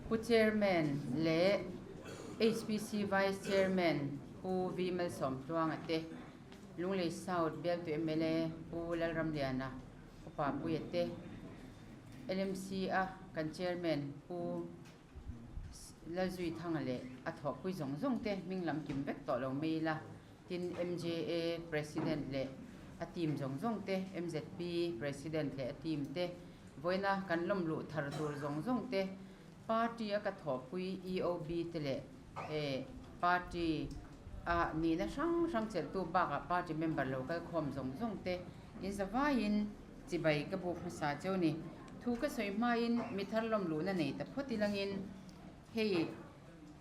Pu Chairman leh HPC Vice Chairman Pu V Malsawmtluanga te, Lunglei South bialtu mla Pu Lalramliana Upa Puia te, LMC a kan Chairman Pu Lalzuithanga leh a thawhpui zawng zawng te hming lam kim vek tawh lo mai ila, tin MJA President leh a team zawng zawng te, MZP President leh a team te, vawiina kan lawm luh thar tur zawng zawng te, Party a ka thawhpui EOB te leh Party a nihna hrang hrang chelhtu bakah Party member lo kal khawm zawng zawng te inzavaiin chibai ka buk hmasa cheu ni. Thu ka sawi hmain mi thar lawm luhna nei ta phawt ilangin hei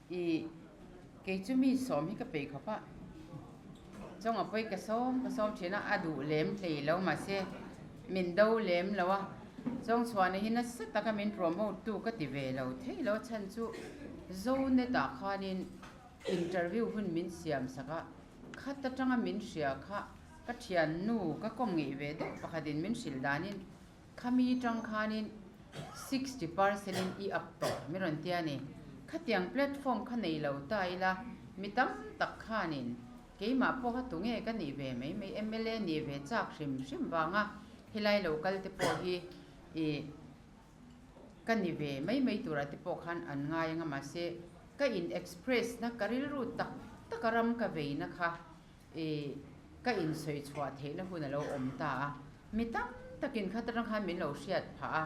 i kei chu mi sawm hi ka peih khawp a, chawng a pawi ka sawm ka sawm thin a, a duh lem hlei lo mahse min do lem lo a, chawng chhuahna hi nasa taka min promote tu ka ti ve lo thei lo chhan chu Zonet ah khanin interview hun min siam sak a, khat atanga min hria kha ka thiannu ka kawm ngeih ve deuh pakhatin min hrilh danin Khami tang khanin 60% in i up tawh mi rawn tia ni. Khatiang platform kha nei lo ta ila mi tam tak khanin keimah pawh kha tunge ka nih ve mai mai mla nih ve chak hrim hrim vanga helai lo kal te pawh hi i ka ni ve mai mai turah te pawh khan an ngai anga mahse ka in express na ka rilru tak tak a ram ka veina kha I ka insawi chhuah theihna hun a lo awm ta a, mi tam takin khat atang khan min lo hriat phah a,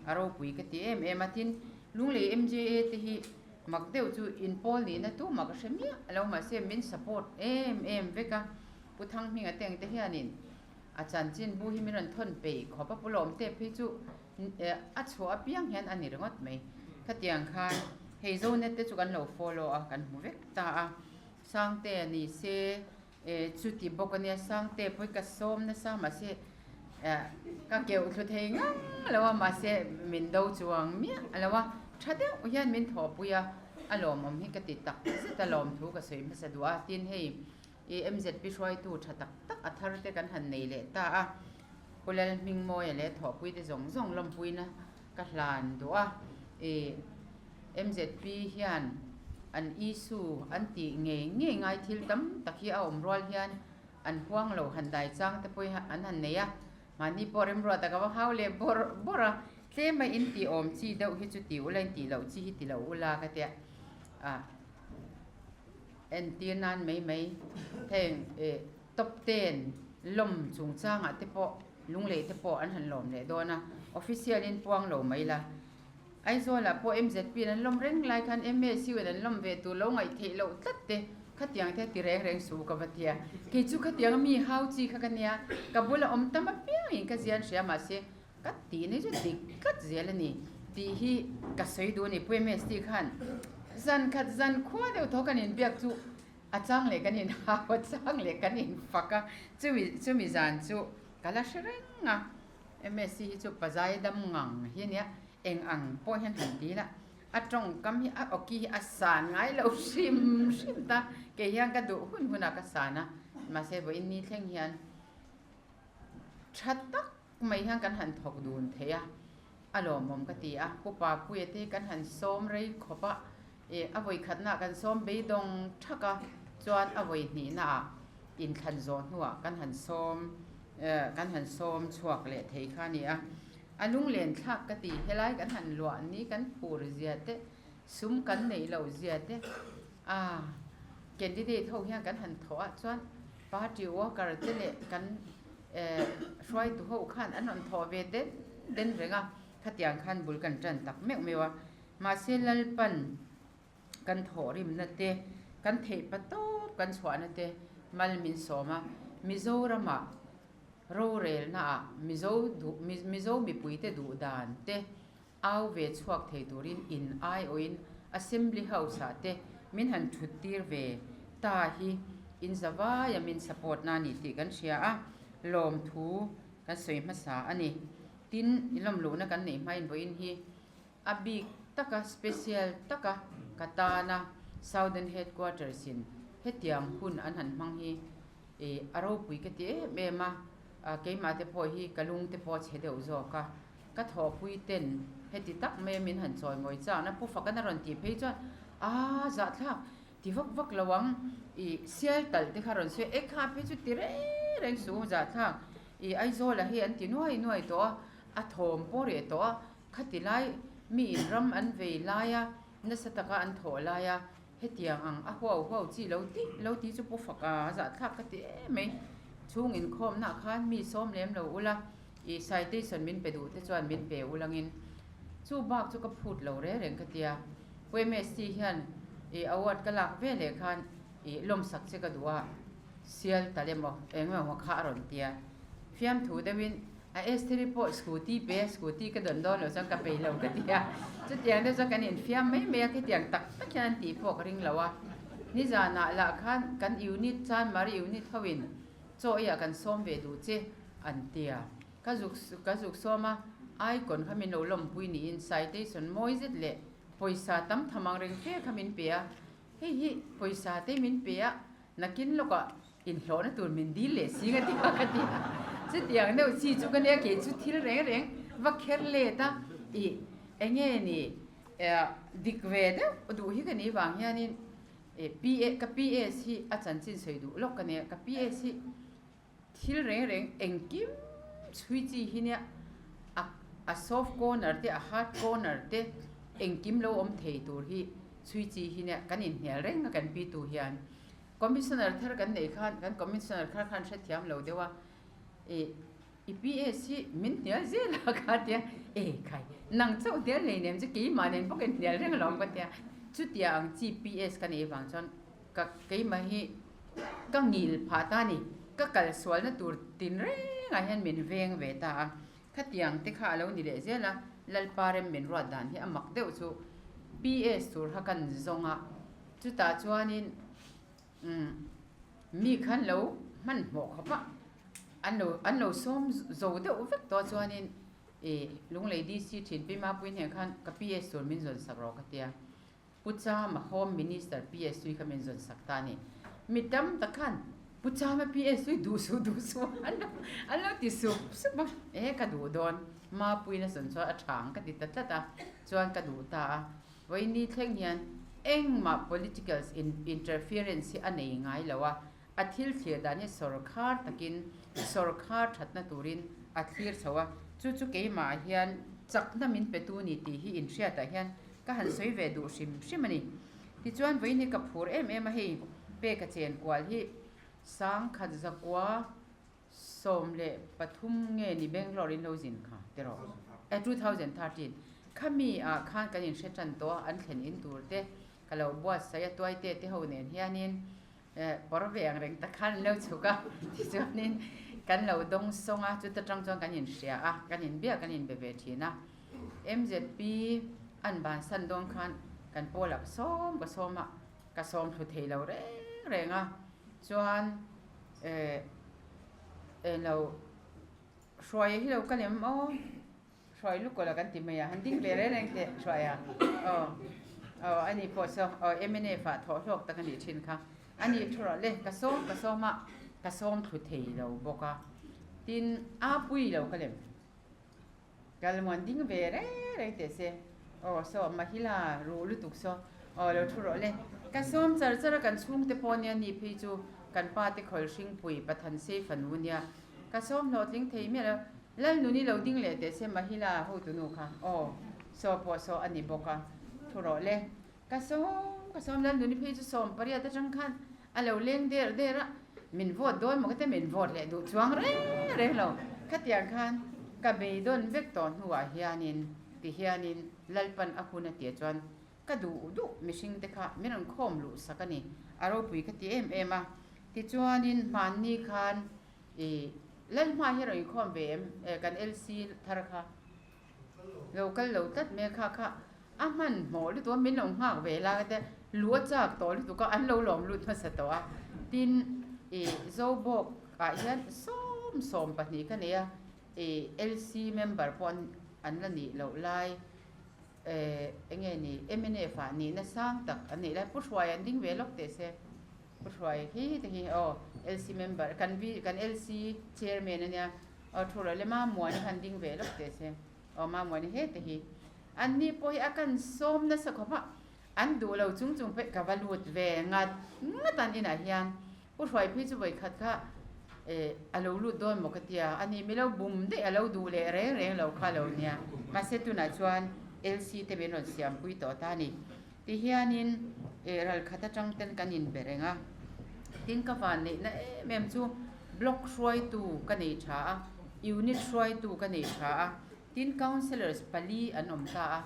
a ropui ka ti em em a. Tin, Lunglei MJA te hi mak deuh chu inpawl nihna tumah ka hre miah lo, mahse min support em em vek a. Pu Thanghminga te ang te hianin a chanchin bu hi min rawn thawn peih khawp a, Pu Lawmte phei chu a chhuah apiang hian a ni ringawt mai. Khatiang khan hei Zonet te chu kan lo follow a, kan hmu vek ta a. Sangte a ni se e chuti bawk a nia, Sangte pawh hi ka sawm nasa mahse ka keuh thlu thei ngang lo a, mahse min do chuang miah lo a, tha deuh hian min thawhpui a, a lawmawm hi ka ti tak zet a, lawmthu ka sawi hmasa duh a, tin hei i MZP hruaitu tha tak tak a thar te kan han nei leh ta a, Pu Lalhmingmawia leh thawhpui te zawng zawng lawmpuina ka hlan duh a, i MZP hian an issue an tih ngei ngei ngai thil tam tak hi a awm rual hian an huang lo han dai chang te pawh hi an han nei a, mahni pawh remruat a ka va hau leh bawrh bawrh a, tlem a in tih awm chi deuh hi chu ti ula in tih loh chi hi ti lo ula ka tia a entir nan mai mai heng eh top ten lawm chungchangah te pawh lunglei te pawh an han lawm leh dawn a, official in puang lo mai la. Aizawlah pawh MZP in an lawm reng lai khan MSU in an lawm ve tur lo ngaih theih loh tlat te khatiang te ti reng reng su ka va tia. Kei chu khatiang mi hau chi kha ka nia, ka bula awm tam apiangin ka zian hria mahse ka tih nei chu dik tlat zel a ni tih hi ka sawi duh a ni. Pu MST khan zan khat zan khua deuh thaw kan inbiak chu a chang leh kan inhau a chang leh kan infak a, chumi chumi zan chu ka la hre reng a. MSC hi chu pazai dam ngang hi a nia, eng ang pawh hian han ti la, a tawngkam hi a awki hi a san ngai lo hrim hrim ta, kei hian ka duh hun hunah ka san a, mahse vawiin ni thleng hian tha tak mai hian kan han thawk dun thei a, a lawmawm ka ti a, Pu Papuia te hi kan han sawm rei khawp a, ih a vawi khatnaah kan sawm beidawng thak a, chuan a vawi hnihnaah inthlan zawh hnuah kan han sawm kan han sawm chhuak leh thei kha a ni a, a lunglen thlak ka ti helai kan han luah ni kan phur zia te sum kan neih loh zia te a candidate ho hian kan han thawh ah chuan party worker te leh kan hruaitu ho khan an rawn thawh ve den den reng a, khatiang khan bul kan tan tak meuh meuh a, mahse Lalpan kan thawhrimna te, kan theih pa tawp kan chhuahna te mal min sawm a, Mizoramah rorelnaah Mizo duh Mizo mipuite duh dan te au ve chhuak thei turin in aiawhin Assembly House-ah te min han thut tir ve ta hi in zavaia min support na ni tih kan hria a, lawmthu kan sawi hmasa a ni. Tin, i lawmluhna kan neih hmain vawiin hi A bik taka special taka ka tana Southern Headquarters in hetiang hun an han hmang hi a ropui ka ti em em a, keimah te pawh hi ka lung te pawh a chhe deuh zawk a, ka thawhpui ten Heti tak mai a min han chawi mawi chakna Pu Fakana rawn tih phei chuan Aa zahthlak ti vak vak lo ang i sial talh te kha rawn sawi e kha phei chu ti reng reng suh zahthlak i Aizawla hi an ti nuai nuai tawh a, a thawm pawh reh tawh a, khati lai mi in ram an vei lai a, nasa taka an thawh lai a, hetiang ang a huau huau chi lo ti lo ti chu Pu Faka zahthlak ka ti em mai. Chhung inkhawmna khan mi sawm lem lo ula i citation min pe duh te chuan min pe ulangin chu bak chu ka phut lo reng reng ka tia. Pu MST hian i award ka lak ve leh khan i lawmsak che ka duh a, sial tal emaw eng emaw kha a rawn tia. Fiamthu deuhin a Estheri pawh scooty pe a, scooty ka dawn dawn loh chuan ka peih lo ka ti a. Chutiang deuh chuan kan infiam mai mai a, khitiang tak tak hian an tih pawh ka ring lo a. Nizanah lah khan kan unit Chanmari unit hoin chaw eiah kan sawm ve duh che an tia. Ka zuk ka zuk sawm a, icon kha min lo lawmpui niin citation mawi zet leh pawisa tam tham ang reng fe kha min pe a, hei hi pawisa te min pe a, nakin lawkah inhlawhna tur min dil leh si nga ti a ka ti a, chutiang deuh chi chu ka nia kei chu thil reng reng va kher let a, ih enge ni dik ve deuh duh hi ka nih vang hianin PA ka PS hi a chanchin sawi duh lawk ka nia, ka PS hi Thil reng reng engkim chhui chi hi nia a a soft corner te a hard corner te engkim lo awm thei tur hi chhui chi hi nia kan inhnial reng a kan pi tu hian commissioner thar kan neih khan kan commissioner thar khan hrethiam lo deuh a ih i PS hi min hnial zel a kha tia e khai nang chauh hnial nei nem chu keimah nen bawk inhnial reng alawm ka tia chutia ang chi PS ka neih avang chuan Ka keimah hi ka ngil phah ta a ni. Ka kal sualna tur tin rengah hian min veng ve ta a. Khatiang te kha a lo ni leh zel a, Lalpa rem min ruat dan hi a mak deuh chu PS tur kha kan zawng a, chutah chuanin umm mi khan lo hmanhmawh khawp a, an lo an lo sawm zo deuh vek tawh chuanin ih Lunglei DC thin Pi Mapuii hneh khan ka PS tur min zawn sak rawh ka tia. Pu Chama Home Minister PS hi kha min zawn sak ta a ni. Mi tam tak khan Pu Chama PS hi duh suh duh suh an lo an lo ti sup sup a, e ka duh dawn Mapuiin a sawn chuan a tha ang ka ti ta tlat a, chuan ka duh ta a. Vawiini thleng hian engmah political interference hi a nei ngai lo a, a thil thlir dan hi sawrkhar takin sawrkhar thatna turin a thlir chho a, chu chu keimah hian chakna min petu ni tih hi inhriatah hian Ka han sawi ve duh hrim hrim a ni. Tichuan vawiin hi ka phur em em a hei, peka chen kual hi sangkhat zakua 13 nge ni Bangalore in lo zin kha tiraw? Eh 2013 khami ah khan kan inhre tan tawh a, an thlen in tur te ka lo buatsaih a tuaite te ho nen hianin eh pawr ve ang reng tak khan an lo chhuk a, tichuanin kan lo dawng sawng a, chuta tang chuan kan inhria a, kan inbiak kan inbe ve thin a. MZP an bansan dawn khan kan pawl ah ka sawm ka sawm a, ka sawm thlu thei lo reng reng a, chuan eh eng lo Hruaia hi lo kal em aw, Hruai lukawlh a kan ti mai a, han ding ve reng reng teh Hruaia aw aw ani pawh saw aw mnf ah thawh hlawk tak a nih thin kha, ani thu rawh le ka sawm ka sawm a, ka sawm thlu thei lo bawk a, tin a pui lo kal em. Kalmuan ding ve reng reng teh se. Aw saw Mahila ruh lutuk saw. Aw lo thu rawh le. Ka sawm char char a kan chhungte pawh nia ni phei chu kan pa te khawl hringpui Pathan sei fanu nia. Ka sawm hlawhtling thei miah lo. Lalnuni lo ding leh teh se Mahila hotunu kha. Aw saw pawh saw a ni bawk a. Thu rawh le. Ka sawm ka sawm Lalnuni phei chu 18 atang khan a lo leng der der a, min vote dawn maw ka tia min vote leh duh chuang reng reng lo. Khatiang khan ka beidawn vek tawh hnuah hianin ti hianin Lalpan a hun a tia chuan ka duh duh mihring te kha min rawn khawm luh sak a ni. A ropui ka ti em em a. Tichuanin hmanni khan ih Lalhma hi a rawn inkhawm ve em kan LC thar kha. Lo kal lo tlat mai a kha kha a hmanhmawh lutuk a min lo nghak ve lai te lu a chak tawh lutuk a an lo lawm lut hmasa tawh a tin ih Zobawk ah hian sawm sawm pahnih ka nei a ih LC member pawh an la nih loh lai eh eng nge ni mnf ah nihna sang tak an neih lai Pu Hruai an ding ve lawk teh se Pu Hruai hi te hi aw LC member kan kan LC chairman a nia. Aw thu rawh le Mamuani khan ding ve lawk teh se. Aw Mamuani he te hi. Anni pawh hi a kan sawm nasa khawp a, an duh lo chung chung pawh ka va lut ve ngat ngat an inah hian Pu Hruaiphei chu vawikhat kha a lo lut dawn maw ka tia, ani mi lo bum daih a lo duh leh reng reng lo kha lo nia, mahse tunah chuan LC te min rawn siampui tawh ta a ni. Tihianin ralkhat atang ten kan inbe reng a, tin ka van neihna em em chu block hruaitu ka nei tha a, unit hruaitu ka nei tha a, tin councillors pali an awm ta a,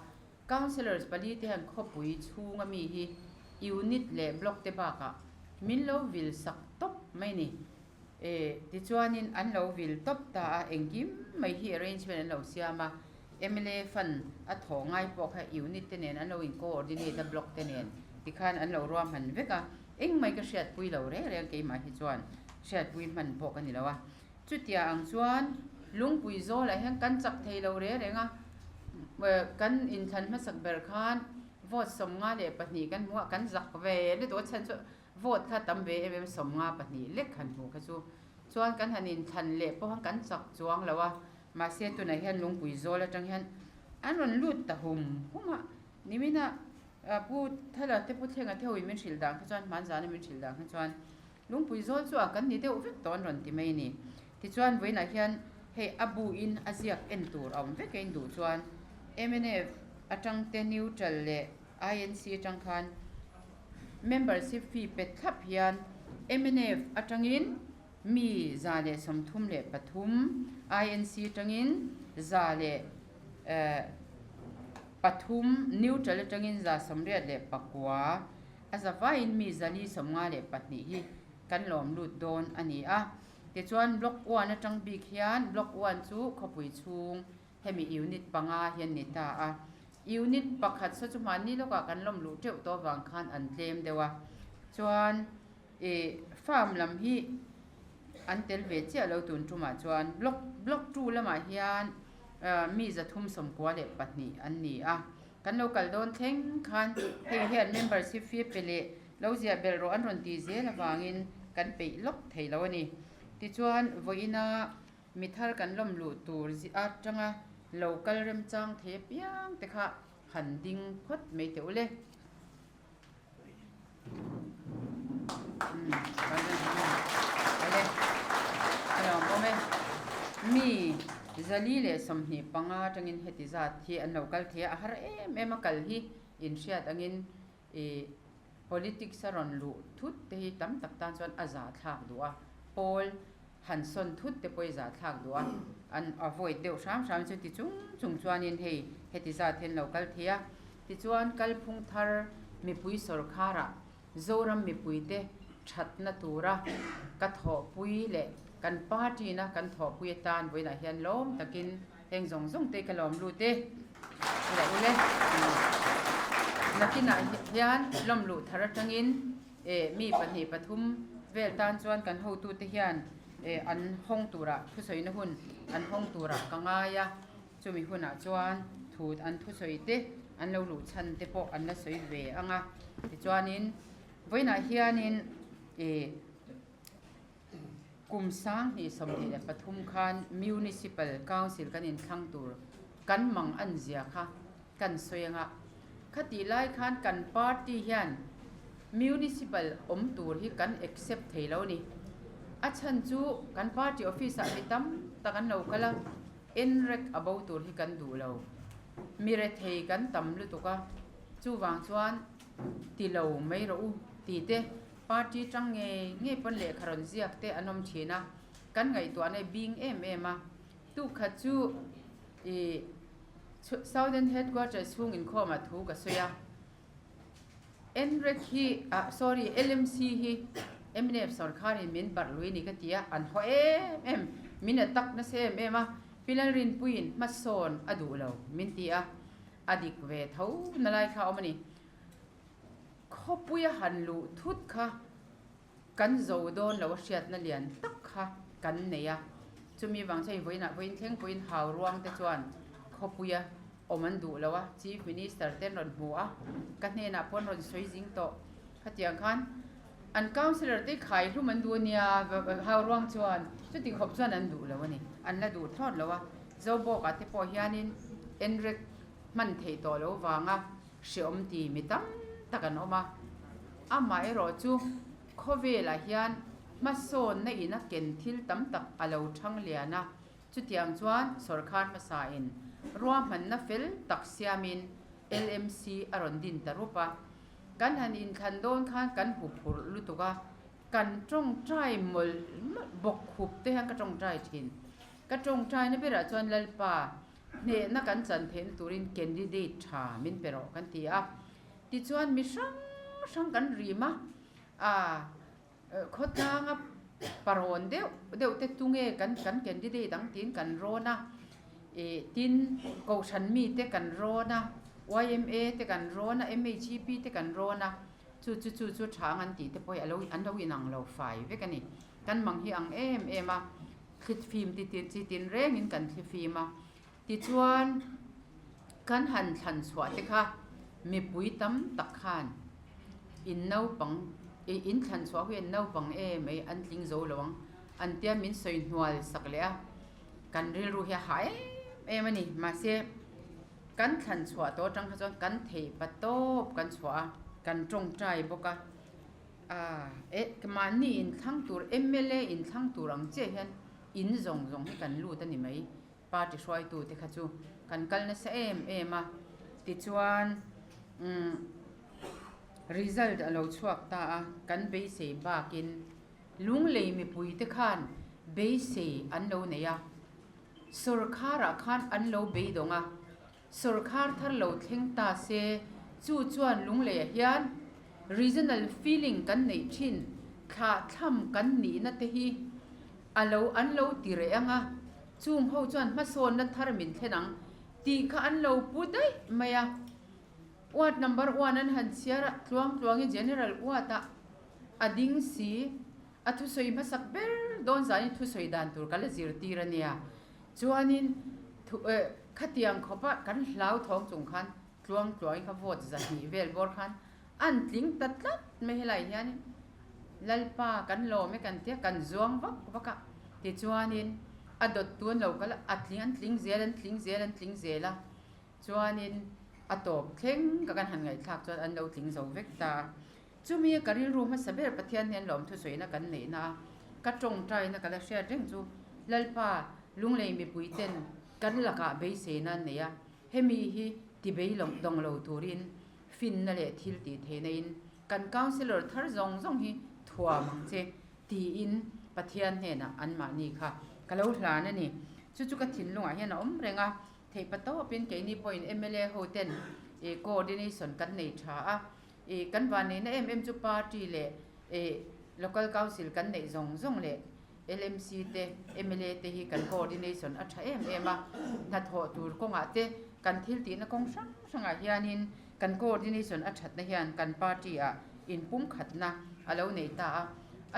councillors pali te hian khawpui chhunga mi hi unit leh block te bakah min lo vil sak tawp mai ni. Tichuanin an lo vil tawp ta a, engkim mai hi arrangement an lo siam a, mla fund a thawh ngai pawh kha unit te nen an lo in coordinate a block te nen tikhan an lo ruahman vek a, engmai ka hriatpui lo reng reng keimah hi chuan hriatpui hman pawh ka ni lo a. Chutia ang chuan lungpui zawlah hian kan chak thei lo reng reng a, kan inthlan hmasak ber khan vote 52 kan hmu a, kan zak ve lutuk a chhan chu Vote kha tam ve em em 52 lek han hmuh kha chu chuan kan han inthlan leh pawh khan kan chak chuang lo a, mahse tunah hian lungpui zawl atang hian an rawn lut ta hum hum a, nimina Pu Thala te Pu Thlenga te ho in min hrilh dan kha chuan hmanzana min hrilh dan kha chuan lungpui zawl chu a kan ni deuh vek tawh an rawn ti mai a ni. Tichuan vawiinah hian hei a bu in a ziak en tur a awm vek a in duh chuan mnf atang te neutral leh INC atang khan Membership fee pe thlap hian mnf atangin mi 133, INC atangin 103, neutral atangin 89, a zavaiin mi 452 hi kan lawm lut dawn a ni a. Tichuan Block one atang bik hian Block one chu khawpui chhung Hemi unit panga hian ni ta a, unit pakhat saw chu hmanni lawkah kan lawm luh teuh tawh avang khan an tlem deuh a, chuan ih farm lam hi an tel ve chiah lo tun tumah chuan block block two lamah hian mi 392 an ni a, kan lo kal dawn thleng khan hei hian membership fee pe leh lo ziah belh rawh an rawn ti zel avangin kan peih lawk thei lo a ni. Tichuan vawiina Mi thar kan lawm luh tur atanga lo kal remchang thei apiang te kha han ding phawt mai teh u le. Mi 425 atangin heti zat hi an lo kal thei a, a har em em a kal hi inhriat angin i politics a rawn luh thut te hi tam tak tan chuan a zahthlak duh a, pawl han sawn thut te pawh i zahthlak duh a, an avoid deuh hram hram chu ti chung chung chuanin hei heti zat hian lo kal thei a, tichuan kalphung thar mipui sawrkharah Zoram mipuite thatna tura ka thawhpui leh kan party na kan thawhpui atan vawiinah hian lawm takin Heng zawng zawng te ka lawm lut e. Ila ule. Nakinah hian lawm luh thar atangin mi pahnih pathum vel tan chuan kan hotute hian an hawng turah thusawina hun an hawng turah ka ngai a. Chumi hunah chuan thu an thusawi te an lo luh chhan te pawh an la sawi ve ang a. Tichuanin vawiinah hianin Kum 2023 khan Municipal Council kan inthlang tur kan mang an zia kha kan sawi anga, khatih lai khan kan party hian Municipal awm tur hi kan accept thei lo a ni. A chhan chu kan party office ah mi tam tak an lo kal a, enrek a bo tur hi kan duh lo. Mi rethei kan tam lutuk a, chuvang chuan ti lo mai rawh u ti te Party tang ngei ngei pawn lehkha rawn ziak te an awm thin a, kan ngaihtuahna i bing em em a. Tukhat chu i Southern Headquarters chhung inkhawmah thu ka sawi a, NREC hi ah sorry LMC hi mnf sawrkharin min barh lui ni ka ti a, an haw em em, min attack nasa em em a, Pi Lalrinpuiin hmasawn a duh lo min ti a, a dik ve tho na lai kha a awm a ni. Khawpuia han luh thut kha kan zo dawn lo a hriatna lian tak kha kan nei a, chumi vang chuan vawiinah vawiin thleng pawhin hau ruang te chuan khawpuia awm an duh lo a, Chief Minister te an rawn hmu a, ka hnenah pawh an rawn sawi zing tawh. Khatiang khan an councillor te khai hlum an duh a nia, hau ruang chuan chuti khawp chuan an duh lo a ni, an la duh thlawt lo a, Zobawkah te pawh hianin Enrek. hman theih tawh lo vanga hreawm ti mi tam tak an awm a. Amaherawhchu khawvelah hian hmasawnna ina ken thil tam tak a lo thang lian a, chutiang chuan sawrkhar hmasain ruahmanna fel tak siamin LMC a rawn din ta rup a. Kan han inthlan dawn khan kan huphurh lutuk a, kan tawngtai mawlh mawlh bawk khup te hian ka tawngtai thin. Ka tawngtaina berah chuan Lalpa hnehna kan chan theihna turin candidate tha min pe rawh kan ti a. Tichuan mi hrang hrang kan rim a, ah khawtlanga parawn deuh deuh te tunge kan kan candidate ang tiin kan rawn a, ih tin kohhran mite kan rawn a, yma te kan rawn a, MHEP te kan rawn a, chu chu chu chu tha ang an tih te pawh hi alo an lo inang lo fai vek a ni. Kan mang hi ang em em a, thlitfim ti tin chi tin rengin kan thlifim a, tichuan kan han thlan chhuah te kha mipui tam tak khan in naupang ih in thlan chhuah hi an naupang em mai an tling zo lo ang an tia min sawi hnual sak leh a, kan rilru hi a hah em em a ni. Mahse kan thlan chhuah tawh atang kha chuan kan theih pa tawp kan chhuah a, kan tawngtai bawk a. A, e, mahni inthlang tur, mla inthlang tur ang chiah hian in zawng zawng hi kan lut a ni mai. Party hruaitute kha chu kan kal nasa em em a. Tichuan, umm, result a lo chhuak ta a, kan beisei bakin Lunglei mipuite khan beisei an lo nei a. Sawrkharah khan an lo beidawng a. Sawrkhar thar lo thleng ta se, chu chuan Lungleiah hian regional feeling kan neih thin thlahthlam kan nihna te hi a lo an lo ti reh ang a, chung ho chuan hmasawnna thar min thlen ang tih kha an lo pu daih mai a. Ward number one an han chhiar a, tluang tluangin General Ward-ah a ding si, a thusawi hmasak ber dawn zanin thusawi dan tur ka la zirtir a nia. Chuanin thu eh khatiang khawpa kan hlau thawng chung khan tluang tluangin kha vote 200 vel bawr khan an tling ta tlat mai helai hianin Lalpa kan lawm e kan tia kan zuang vak vak a tichuanin a dawt tu an lo kal a a tling an tling zel an tling zel an tling zel a chuanin a tawp thleng ka kan han ngaihthlak chuan an lo tling zo vek ta a. Chumi ka rilru hmasa ber Pathian hian lawmthusawiina kan neihna a, ka tawngtaina ka la hriat reng chu Lalpa Lunglei mipuiten kan lakah beiseina an nei a, hemi hi ti bei dawng lo turin finna leh thil tih theihna in kan councillor thar zawng zawng hi thuam ang che tiin Pathian hnenah anmahni kha ka lo hlan a ni. Chu chu ka thinlungah hian a awm reng a, theihpatawpin keini pawhin mla hoten coordination kan nei tha a, Ih kan vanneihna em em chu party leh ih local council kan neih zawng zawng leh LMC te mla te hi kan coordination a tha em em a, hnathawh tur kawngah te kan thil tihna kawng hrang hrangah hianin kan coordination a thatna hian kan party ah inpumkhatna a lo nei ta a,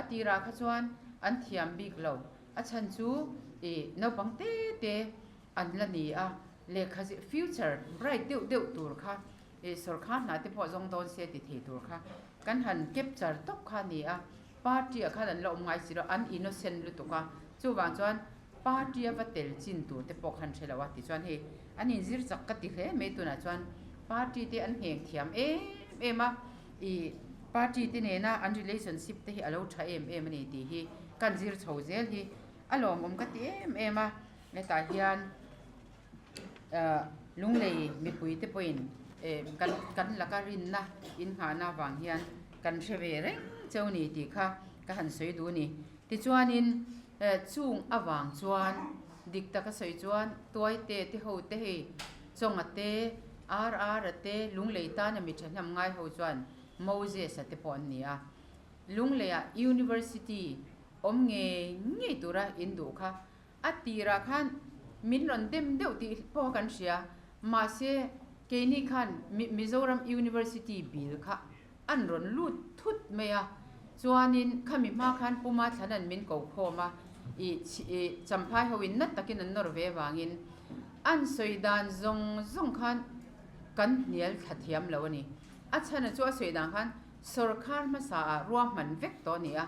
a tirah kha chuan an thiam bik lo, a chhan chu ih naupang te te an la ni a, lehkha future bright deuh deuh tur kha Ih sawrkhar hna te pawh zawng dawn se ti thei tur kha kan han capture tawp kha a ni a, party ah khan an la awm ngai si lo, an innocent lutuk a, chuvang chuan party a va tel chin tur te pawh khan hre lo a, tichuan hei an inzir chak ka ti hle mai tunah chuan party te an ngheng thiam em em a, ih party te nena an relationship te hi a lo tha em em a ni tih hi kan zir chho zel hi a lawmawm ka ti em em a, hetah hian. Lunglei mipui te pawhin kan kan laka rinna innghahna avang hian kan hre ve reng cheu ni tih kha ka han sawi duh a ni. Tichuanin chung avang chuan dik taka sawi chuan Tuaite te ho te hei Chawnga te, RR a te, Lunglei tana mi thahnem ngai ho chuan Moses-a te pawh an ni a. Lungleiah University awm ngei ngei tura induh kha A tirah khan min rawn dem deuh tih pawh kan hria, mahse keini khan Mizoram University bill kha an rawn lut thut mai a, chuanin khami hma khan Puma Thlana'n min ko khawm a, ih Champhai hoin nat takin an nawr ve avangin an sawi dan zawng zawng khan kan hnial thla thiam lo a ni. A chhana chu a sawi dan khan sawrkhar hmasaah ruahman vek tawh a ni a,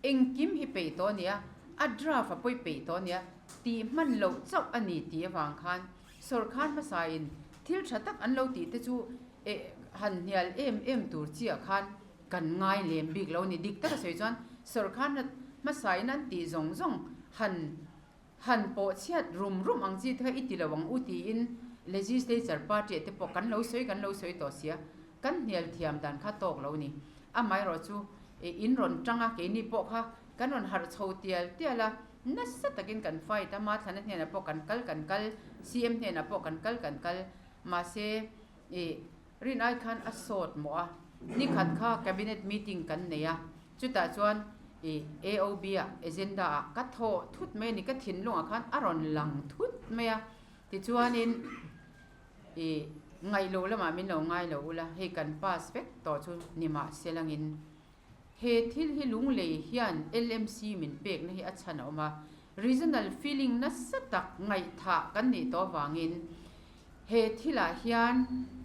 Engkim hi peih tawh a nia, a draft a pawi peih tawh a nia, tih hman loh chauh a ni tih avang khan sawrkhar hmasain Thil tha tak an lo tih te chu eh han hnial em em tur chiah khan kan ngai lem bik lo a ni. Dik taka sawi chuan sawrkar hna hmasain an tih zawng zawng han han pawh chhiat rum rum ang chi te kha i ti lo ang u tiin Legislature party ah te pawh kan lo sawi kan lo sawi tawh sia, kan hnial thiam dan kha tawk lo a ni. Amaherawh chu eh in rawn tang a, keini pawh kha kan rawn harh chho tial tial a, nasa takin kan fight a, Mathlana hnenah pawh kan kal kan kal, CM hnenah pawh kan kal kan kal, mahse ih rin ai khan a sawt mawh a, nikhat kha cabinet meeting kan nei a, chutah chuan ih AOB ah agenda ah ka thawh thut mai a ni, ka thinlungah khan a rawn lang thut mai a, tichuanin ih ngaih loh lamah min lo ngai lo ula, hei kan pass vek tawh chu ni mahse langin. He thil hi Lunglei hian LMC min pekna hi a chhan a awm a, regional feeling nasa tak ngaihthah kan nih tawh avangin he thilah hian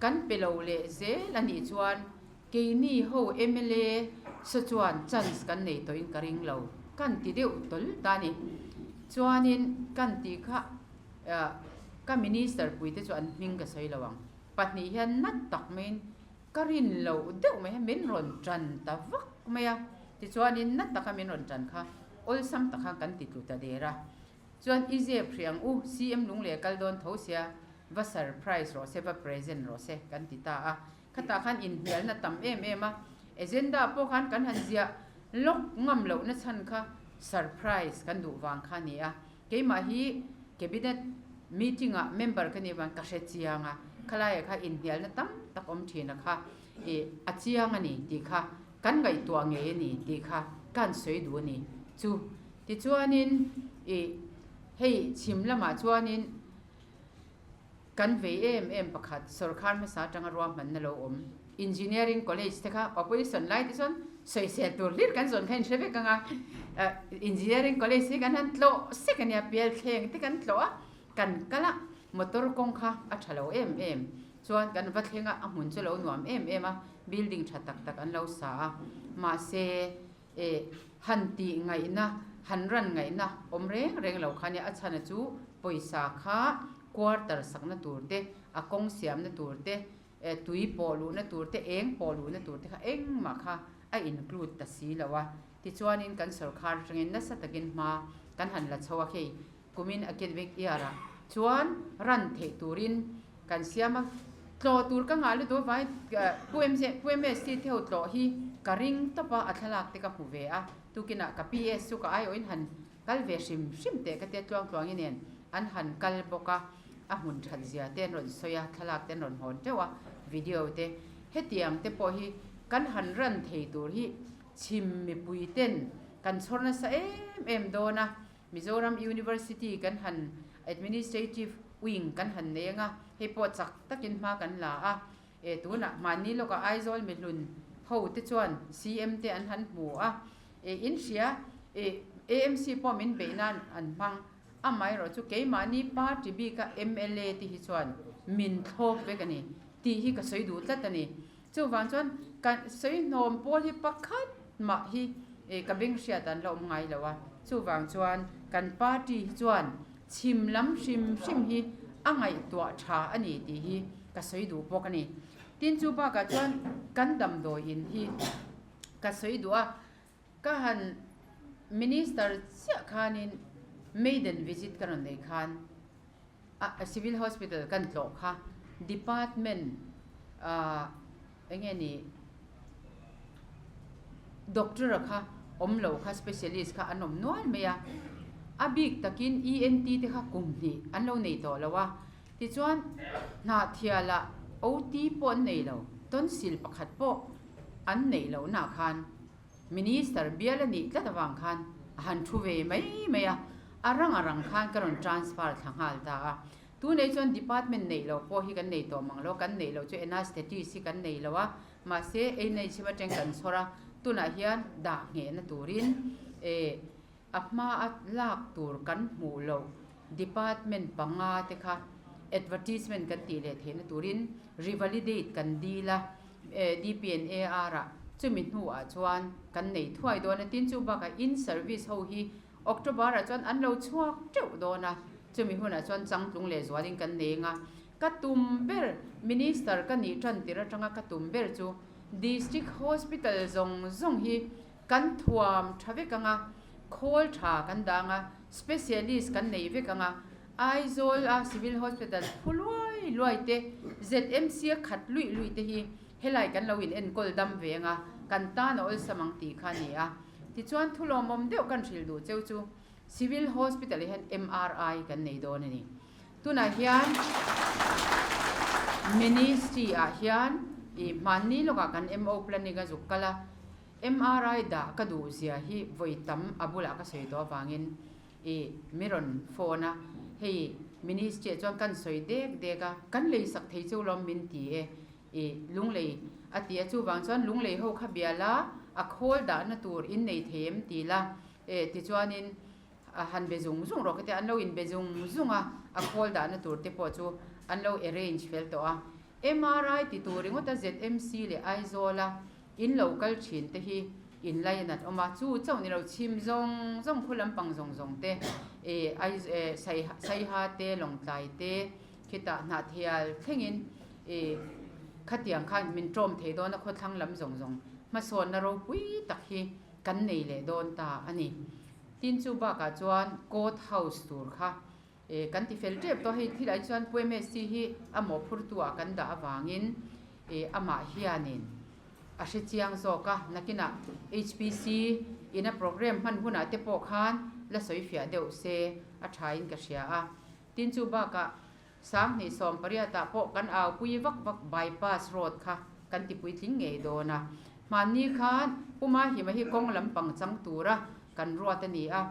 kan pe lo leh zel a nih chuan keini ho mla saw chuan chance kan nei tawhin ka ring lo kan ti deuh tawl ta a ni. Chuanin kan tih kha ka minister puite chu an hming ka sawi lo ang, pahnih hian nat tak maiin Ka rin loh deuh mai hian min rawn tan ta vak mai a, tichuanin na taka min rawn tan kha awlsam tak khan kan ti tlu ta der a. Chuan i zep hrih ang u, CM Lunglei a kal dawn tho sia, va surprise rawh se, va present rawh se kan ti ta a. Khatah khan inhnialna tam em em a, agenda pawh khan kan han ziah lawk ngam lohna chhan kha surprise kan duh vang kha a ni a. Keimah hi Cabinet meeting ah member ka nih vang ka hre chiang a, khalaiah kha inhnialna tam tak awm thin a kha ih a chiang a ni tih kha kan ngaihtuah ngei a ni tih kha ka han sawi duh a ni chu. Tichuanin ih hei chhim lamah chuanin kan vei em em pakhat sawrkar hmasa atanga ruahmanna lo awm Engineering College te kha opposition lai te chuan sawisel tur hlir kan zawn kha inhre vek ang a, Engineering College hi kan han tlawh sek a nia, pialthleng te kan tlawh a, kan kal a, motor kawng kha a tha lo em em chuan kan va thleng a, a hmun chu a lo nuam em em a, building tha tak tak an lo sa a, mahse eh han tih ngaihna, han ran ngaihna awm reng reng lo kha nia, a chhan a chu pawisa kha quarter sakna tur te, a kawng siamna tur te, tui pawh luhna tur te, eng pawh luhna tur te kha engmah kha a include ta si lo a. Tichuanin kan sawrkhar atangin nasa takin hma kan han la chho a, hei kumin academic year ah chuan run theih turin kan siam a, tlawh tur ka ngah lutuk avangin Pu MZ, Pu MST te ho tlawh hi ka ring tawp a, a thlalak te ka hmu ve a, tukinah ka PS chu ka aiawhin han Kal ve hrim hrim teh ka tia tluang tluangi nen an han kal bawk a, a hmun that zia te an rawn sawi a, thlalak te an rawn hawn teuh a, video te hetiang te pawh hi kan han ran thei tur hi chhim mipui ten kan chhawr nasa em em dawn a, Mizoram University kan han administrative wing kan han nei anga hei pawh chak takin hma kan la a, e tunah mahni lawkah Aizawl mihlun ho te chuan CM te an han hmu a, E in hria, e AMC pawh min beih nan an hmang, amaherawh chu keimahni party bika mla te hi chuan min thlawp vek a ni tih hi ka sawi duh tlat a ni. Chuvang chuan ka sawi hnawm pawl hi pakhat mah hi e ka beng hriat an la awm ngai lo a, chuvang chuan kan party hi chuan chhim lam hrim hrim hi a ngaihtuah tha a ni tih hi ka sawi duh bawk a ni. Tin chu bakah chuan kan damdawi in hi. Ka sawi duh a, ka han Minister chiah khanin maiden visit ka rawn nei khan a Civil Hospital kan tlawh kha department ah eng nge ni doctor a kha awm lo kha specialist kha an awm nual mai a, a bik takin ENT te kha kum hnih an lo nei tawh lo a, tichuan Hnahthialah OT pawh an nei lo, tonsil pakhat pawh an neih lohnaah khan Minister bial a nih tlat avang khan a han thu ve mai mai a, a rang a rang khan ka rawn transfer thla nghal ta a. Tunei chuan department neih loh pawh hi kan nei tawh mang lo, kan neih loh chu anaesthetist hi kan nei lo a, mahse NHM atang kan chhawr a, tunah hian dah nghehna turin eh a hma a lak tur kan hmuh loh department panga te kha advertisement kan tih leh theihna turin revalidate kan dil a. DPNAR ah chumi hnuah chuan kan nei thuai dawn a, tin chu bakah in service ho hi October ah chuan an lo chhuak teuh dawn a, chumi hunah chuan changtlung leh zualin kan nei anga. Ka tum ber, Minister ka nih tan tir atanga ka tum ber chu District Hospital zawng zawng hi kan thuam tha vek anga, khawl tha kan dang a, Specialist kan nei vek anga, Aizawl a Civil Hospital phu luai luai te, ZMC a khat luih luih te hi helai kan lo in enkawl dam ve anga, kan tan a awlsam ang tih kha a ni a. Tichuan thulawmawm deuh kan hrilh duh cheu chu Civil Hospital ah hian MRI kan nei dawn a ni. Tunah hian Ministry ah hian ih hmanni lawkah kan MO planning a zuk kal a, MRI dah ka duh zia hi vawi tam a bulah ka sawi tawh avangin ih mi rawn phone a, hei Ministry ah chuan kan sawi dek dek a, kan lei sak thei chu lawm min ti e, ih lunglei a ti a, chuvang chuan lunglei ho kha bia la, a khawl dahna tur in nei thei em ti la, e tichuanin A han be zung zung rawh ka tia, an lo inbe zung zung a, a khawl dahna tur te pawh chu an lo arrange fel tawh a. MRI ti tur ringawt a ZMC leh Aizawl a in lo kal thin te hi in lainat awm a, chu chauh ni lo chhim zawng zawng khu lampang zawng zawng te e e Saiha te Lawngtlai te khitah Hnahthial thlengin e khatiang khan min tawm thei dawn a khawthlang lam zawng zawng hmasawnna ropui tak hi kan nei leh dawn ta a ni. Tin chu bakah chuan court house tur kha eh kan ti fel tep tawh hei thil ah hi chuan Pu MSC hi a mawhphurtu ah kan dah avangin eh amah hianin a hre chiang zawk a, nakinah HPC ina program hman hunah te pawh khan la sawi fiah deuh se a tha in ka hria a. Tin chu bakah 2018 ah pawh kan au pui vak vak bypass road kha kan ti puitling ngei dawn a. Hmanni khan Puma Hima hi kawng lampang chang tura kan ruat a ni a,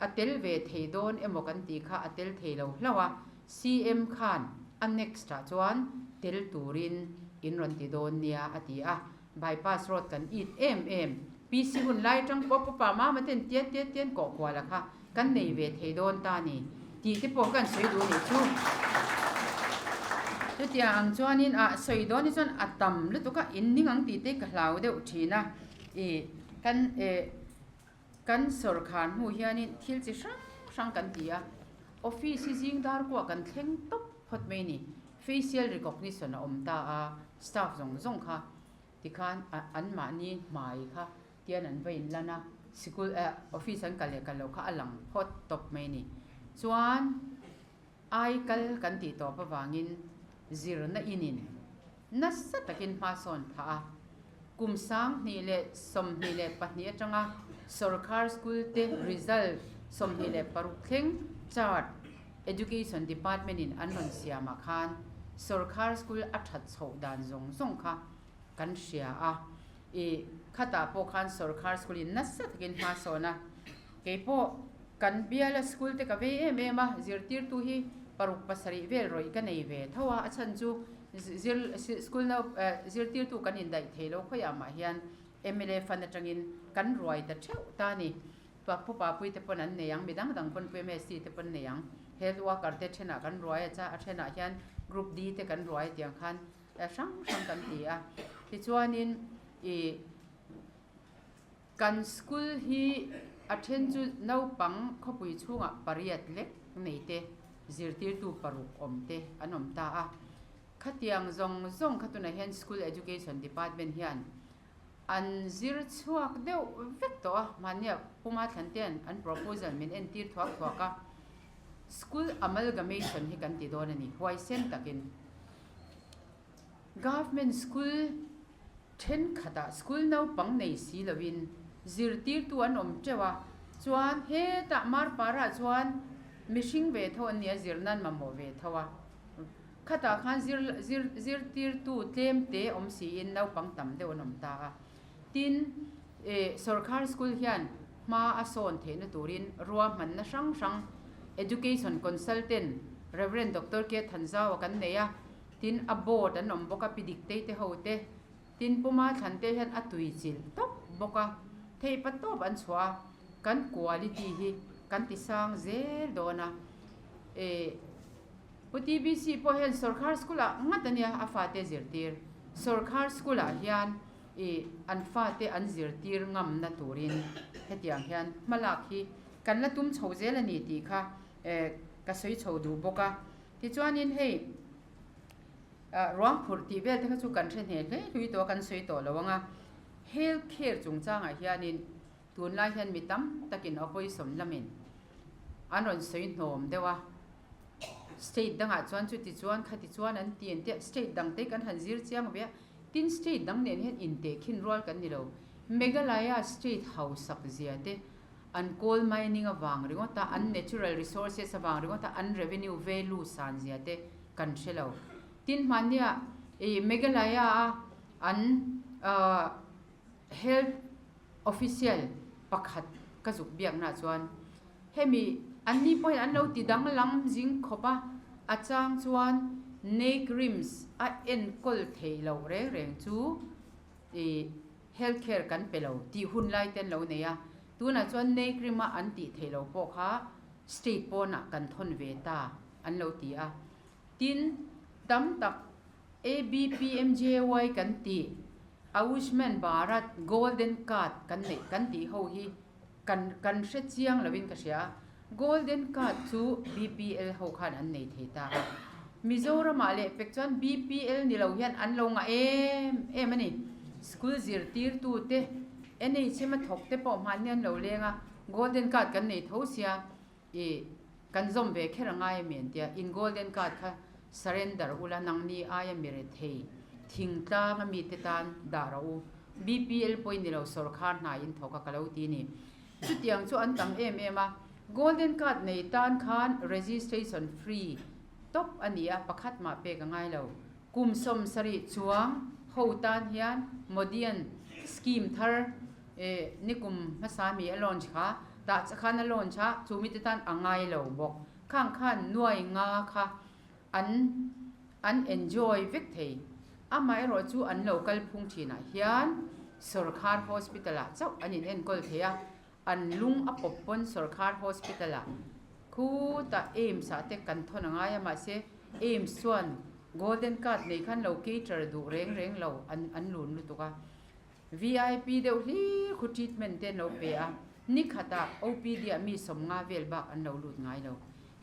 a tel ve thei dawn emaw kan tih kha a tel thei lo hlauh a, CM khan a next ah chuan tel turin in rawn ti dawn nia a ti a, bypass road kan it em em, PC hun lai atang pawh Pupa Mama ten tiat tiat tian kawh kual a kha kan nei ve thei dawn ta ni tih te pawh kan sawi duh nih chu. Chutiang ang chuanin ah sawi dawn hi chuan a tam lutuk a, in ning ang tih te ka hlau deuh thin a, ih kan eh kan sawrkhar hnu hianin thil chi hrang hrang kan ti a, office hi zing dar kuah kan thleng tawp phawt mai a ni, facial recognition a awm ta a, staff zawng zawng kha tikhan anmahni hmai kha tian an va inlan a, sikul eh office an kal leh kal loh kha a lang phawt tawp mai a ni. Chuan ai kal kan tih tawp avangin zirna inin nasa takin hma sawn phah a, kum 2022 atanga sorkar school te result 26 thleng chart Education Department in an rawn siamah khan sorkar school a that chhoh dan zawng zawng kha kan hria a, i khatah pawh khan sorkar school in nasa takin hma sawn a, keipawh kan biala school te ka vei em em a, zirtirtu hi paruk pasarih vel rawih ka nei ve tho a, a chhan chu zir school no zirtirtu kan indaih thei lo khawiah mah hian mla fund atangin kan ruai ta theuh ta a ni, Pu Papui te pawn an nei ang, midang dang pawn Pu MSC te pawn nei ang, health worker te thenah kan ruai a cha a thenah hian group D te kan ruai tiang khan hrang hrang kan ti a. Tichuanin ih kan school hi a then chu naupang khawpui chhungah pariat lek nei te zirtirtu paruk awm te an awm ta a. Khatiang zawng zawng kha tunah hian school education department hian an zir chhuak deuh vek tawh a, mahnia Puma Thlantea'n an proposal min entir thuak thuak a, school amalgamation hi kan ti dawn a ni, huaisen takin. Government school thenkhatah school naupang nei si lovin zirtirtu an awm teuh a, chuan hetah Marpara chuan mihring ve tho an nia zir nan mamawh ve tho a, khatah khan zir zir zirtirtu tlem te awm siin naupang tam deuh an awm ta a. Tin, eh sorkar school hian hma a sawn theihna turin ruahmanna hrang hrang Education Consultant Rev. Doctor K. Thanzau a kan nei a, tin a board an awm bawk a, pi Diktei te ho te, tin Puma Thlan te hian a tui chilh tawp bawk a, theih pa tawp an chhuah a, kan quality hi kan ti sang zel dawn a, eh Pu TBC pawh hian sorkar school ah ngat a nia a fate zirtir, sorkar school ah hian ih an fate an zirtir ngamna turin hetiang hian hmalak hi kan la tum chho zel a ni tih kha eh ka sawi chho duh bawk a. Tichuanin hei. Ruang phurh tih vel te kha chu kan hre hneh hle hlui tawh a, kan sawi tawh lo ang a. Health care chungchangah hianin tunlai hian mi tam takin opposition lamin an rawn sawi hnawm deuh a. State dangah chuan chuti chuan khati chuan an ti an tia, state dang te kan han zir chiang ve a, tin state dang nen hian intehkhin rual kan ni lo. Meghalaya state hausak zia te an coal mining avang ringawt a, an natural resources avang ringawt a, an revenue value san zia te kan hre lo. Tin hmania ih Meghalaya a an health official pakhat ka zuk biakna chuan hemi anni pawhin an lo ti danglam zing khawp a, a chang chuan NEICRIMS a enkawl theih loh reng reng chu ih health care kan pe lo tih hun lai te an lo nei a, tunah chuan NEICRIM a an tih theih loh pawh kha state pawnah kan thawn ve ta an lo ti a. Tin, tam tak ABPMJY kan tih, Ayushman Bharat Golden Card kan neih kan tih ho hi kan kan hre chiang lovin ka hria a, Golden Card chu BPL ho khan an nei thei ta a. Mizoramah leh pek chuan BPL ni lo hian an lo ngah em em a ni. School zirtirtute, NHM a thawk te pawh hmanni an lo leng a, Golden Card kan nei tho sia, I kan zawm ve kher a ngai a mi an tia, in golden card kha surrender ula nangni aia mi rethei thingtlang a mite tan dah rawh u, BPL pawhin ni lo sawrkhar hna in thawk a ka lo ti ni. Chutiang chu an tam em em a, golden card nei tan khan registration free tawp a ni a, pakhat mah pek a ngai lo. Kum 70 chuang ho tan hian Modian scheme thar nikum hmasa mi a launch kha tah khan a launch a, chu mite tan a ngai lo bawk. Khang khan nuai nga kha an an enjoy vek thei. Amaherawh chu an lo kal phung thinah hian sawrkhar hospital ah chauh an in enkawl thei a, an lung a pawp pawn sawrkhar hospital ah khutah AIIMS ah te kan thawn a ngai a, mahse AIIMS chuan golden card nei khan lo cater duh reng reng lo an an lun lutuk a. VIP deuh hlir khu treatment te an lo pe a, ni khatah OPD ah mi 50 vel bak an lo lut ngai lo.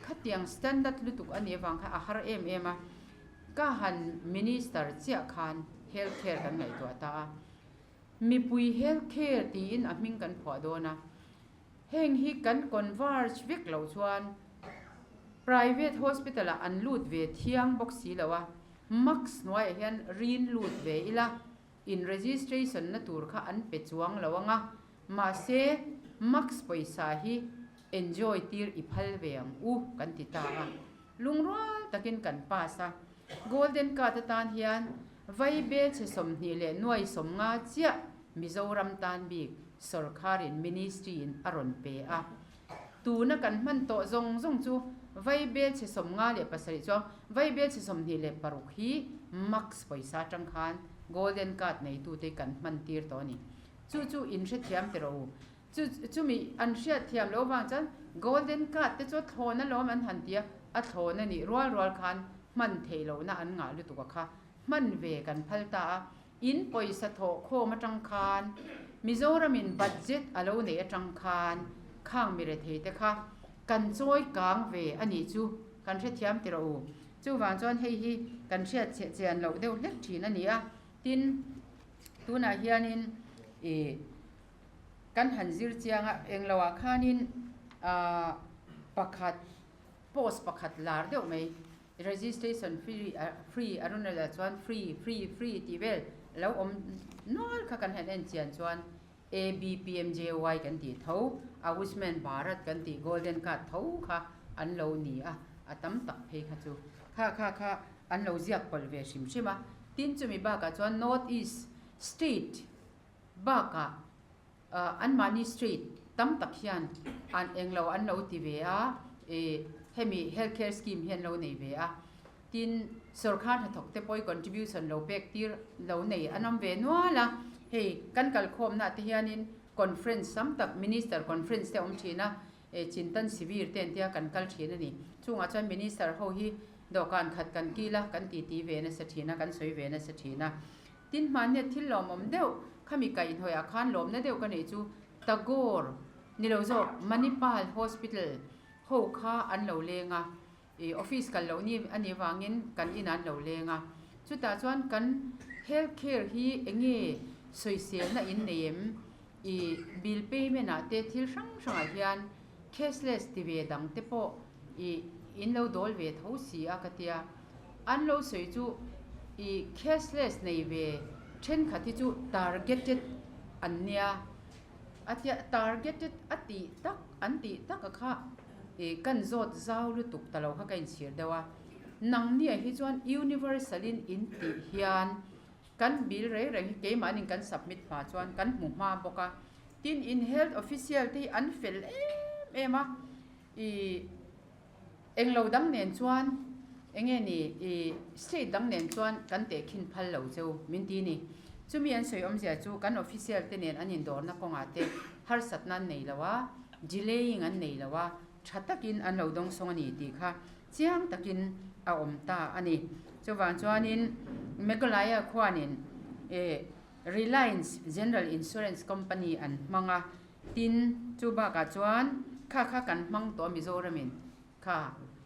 Khatiang standard lutuk a nih avang khan a har em em a, ka han minister chiah khan health care kan ngaihtuah ta a, mipui health care tiin a hming kan phuah dawn a, heng hi kan converge vek loh chuan private hospital ah an lut ve thiang bawk si lo a, mask hnuaiah hian rin lut ve ila. In registration na tur kha an pe chuang lo anga, mahse max pawisa hi enjoy tir i phal ve ang u kan ti ta a. Lungrual takin kan pass a, Golden Card atan hian vai belchhe 20 leh nuai 50 chiah Mizoram tan bik sawrkharin ministry in a rawn pe a. Tuna kan hman tawh zawng zawng chu vai belchhe 57 chuang vai belchhe 26 hi max pawisa atang khan golden card neitute kan hman tir tawh a ni. Chu chu in hrethiam teh rawh u. Chu chumi an hriatthiam loh avang chuan golden card te chu a thlawn alawm an han ti a, a thlawn a nih rual rual khan hman theih lohna an ngah lutuk a kha hman ve kan phal ta a. In pawisa thawh khawm atang khan Mizoramin budget a lo neih atang khan khang mi rethei te kha kan chawi kang ve a nih chu kan hrethiam ti rawh u. Chuvang chuan hei hi kan hriat cheh chian loh deuh hlek thin a ni a. Tin, tunah hianin ih kan han zir chiang a, engloah khanin ah pakhat post pakhat lar deuh mai. Registration free free a rawn la chuan free free free tih vel lo awm nual kha kan han en chian chuan ABPMJY kan tih tho, Ayushman Bharat kan tih Golden Card tho kha an lo ni a, a tam tak phei kha chu kha kha kha an lo ziak pawlh ve hrim hrim a. Tin chumi bakah chuan North East State bakah Anmahni street tam tak hian an englo an lo ti ve a, ih hemi health care scheme hi an lo nei ve a. Tin, sawrkhar hnathawk te pawh contribution lo pek tir lo nei an awm ve nual a. Hei kan kalkhawmna te hianin conference tam tak minister conference te a awm thin a, Chintan Sivir te an tia kan kal thin a ni. Chungah chuan minister ho hi dawhkan khat kan kil a, kan titi ve nasa thin a, kan sawi ve nasa thin a. Tin hmannia thil lawmawm deuh khami kaihhnawihah khan lawmna deuh ka neih chu Tagore ni lo zawk Manipal Hospital ho kha an lo leng a, ih office kal loh ni a nih vangin kan inah an lo leng a. Chutah chuan kan health care hi enge sawiselna in nei em? I bill payment ah te thil hrang hrangah hian cashless ti ve dang te pawh i in lo dawl ve tho si a ka tia. An lo sawi chu i cashless nei ve thenkhat hi chu targeted an nia a tia, targeted a tih tak an tih tak a kha i kan zawt zau lutuk ta lo kha ka inchhir deuh a. Nangnia hi chuan universal in in tih hian Kan bill reng reng hi keimahnin kan submit hma chuan kan hmu hma bawk a, tin in health official te hi an fel em em a, ih englo dang nen chuan enge ni ih state dang nen chuan kan tehkhin phal lo cheu min ti ni. Chumi an sawi awmzia chu kan official te nen an indawrna kawngah te harsatna an nei lo a, delaying an nei lo a, tha takin an lo dawngsawng a ni tih kha chiang takin a awm ta a ni. Chuvang chuanin Meghalaya khuanin Reliance General Insurance Company an hmang a, tin chu bakah chuan kha kha kan hmang tawh a Mizoramin kha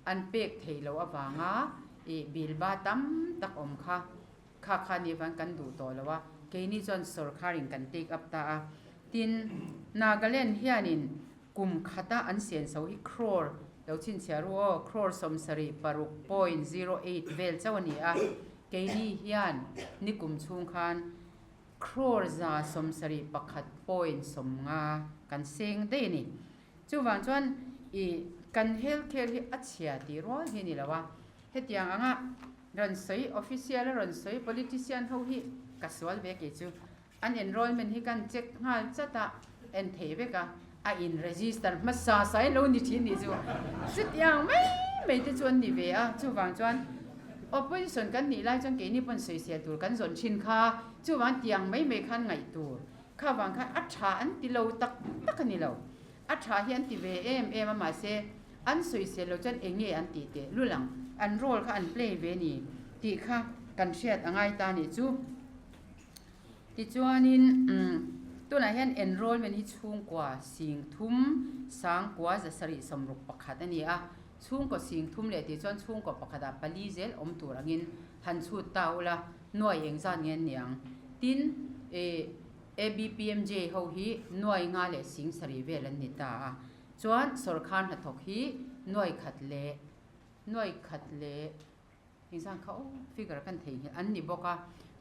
an pek thei loh avanga ih bilba tam tak awm kha kha kha ni avang kan duh tawh lo a, keini chuan sawrkharin kan take up ta a. Tin Nagaland hianin Kum khata an senso hi crore lo chhinchhiah ru aw, crore 76.08 vel chauh a ni a, keini hian nikum chhung khan crore 171.50 kan seng daih a ni. Chuvang chuan i kan health care hi a chhia tih rual hi a ni lo a, hetiang anga rawn sawi official a rawn sawi politician ho hi ka sual ve kei chu. An enrollment hi kan check nghal chat a, en thei vek a, a in register hmasa sai lo ni thin nih chu chutiang mai mai te chu an ni ve a, chuvang chuan opposition kan nih lai chuan keini pawn sawisel tur kan zawn thin kha, chuvang tiang mai mai khan ngaih tur kha vang khan a tha an ti lo tak tak a ni lo, a tha hi an ti ve em em a mahse an sawisel lo chuan eng nge an tih teh lul ang, an role kha an play ve ni tih kha kan hriat a ngai ta nih chu. Tichuanin tunah hian enrollment hi chhungkua sing thum sangkua zasarih sawmruk pakhat a ni a, chhungkaw sing thum leh tih chuan chhungkaw pakhatah pali zel awm tur angin han chhut ta ula nuai eng zat nge an ni ang. Tin, ABPMJ ho hi nuai nga leh sing sarih vel an ni ta a, chuan sawrkhar hnathawk hi nuai khat leh nuai khat leh Engzang kha aw figure kan thei hi an ni bawk a,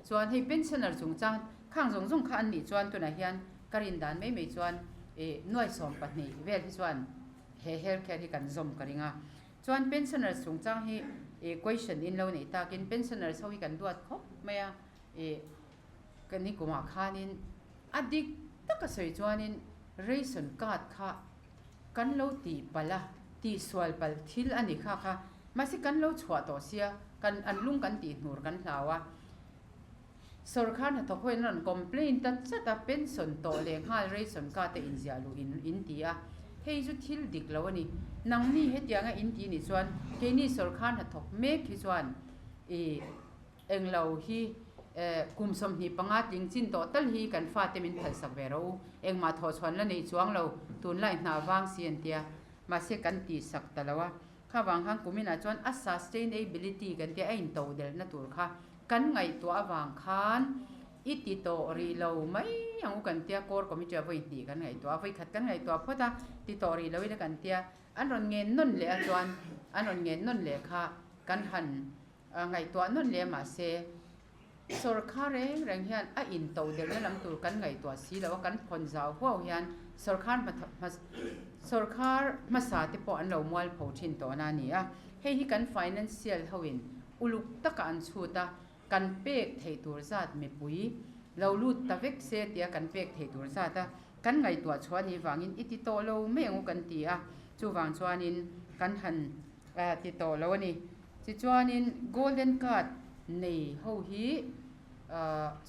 chuan hei pensioner chungchang khang zawng zawng kha an nih chuan tunah hian ka rin dan mai mai chuan ih nuai sawm pahnih vel hi chuan he health care hi kan zawm ka ring a, chuan pensioners chungchang hi ih question in lo neih takin pensioners ho hi kan duat khawp mai a, ih ka ni kumah khanin a dik taka sawi chuanin ration card kha Kan lo tih palh a, tihsual palh thil a ni kha kha. Mahse kan lo chhuah tawh sia, kan an lung kan tih hnur kan hlau a. Sawrkar hnathawk ho in rawn complain ta chat a, pension tawh leh nghal ration card te inziah luh in in ti a. Hei chu thil dik lo a ni. Nangni hetianga in ti nih chuan keini sawrkar hnathawk mek hi chuan i Englo hi kum 25 tling chin tawh tal hi kan fate min phalsak ve rawh u, engmah thawhchhuan la nei chuang lo, tunlai hna vang si an tia, mahse kan tihsak ta lo a, kha vang khan kuminah chuan a sustainability kan tia a intodelhna tur kha kan ngaihtuah avang khan i ti tawh rih lo mai ang u kan tia, core committee ah vawi hnih kan ngaihtuah a, vawi khat kan ngaihtuah phawt a, ti tawh rih lo ila kan tia, an rawn ngen nawn leh a chuan an rawn ngen nawn leh kha kan han Ngaihtuah nawn leh mahse, sawrkhar reng reng hian a into delhna lam tur kan ngaihtuah si lo a, kan phawn zau huau hian sawrkhar sawrkhar hmasa te pawh an lo mualpho thin tawh na a ni a. Hei hi kan financial hoin uluk taka an chhut a, kan pek theih tur zat mipui lo lut ta vek se tia kan pek theih tur zat a kan ngaihtuah chhuah anih vangin i ti tawh lo mai ang u kan ti a, chuvang chuanin kan han ti tawh lo a ni. Tichuanin Golden Card nei ho hi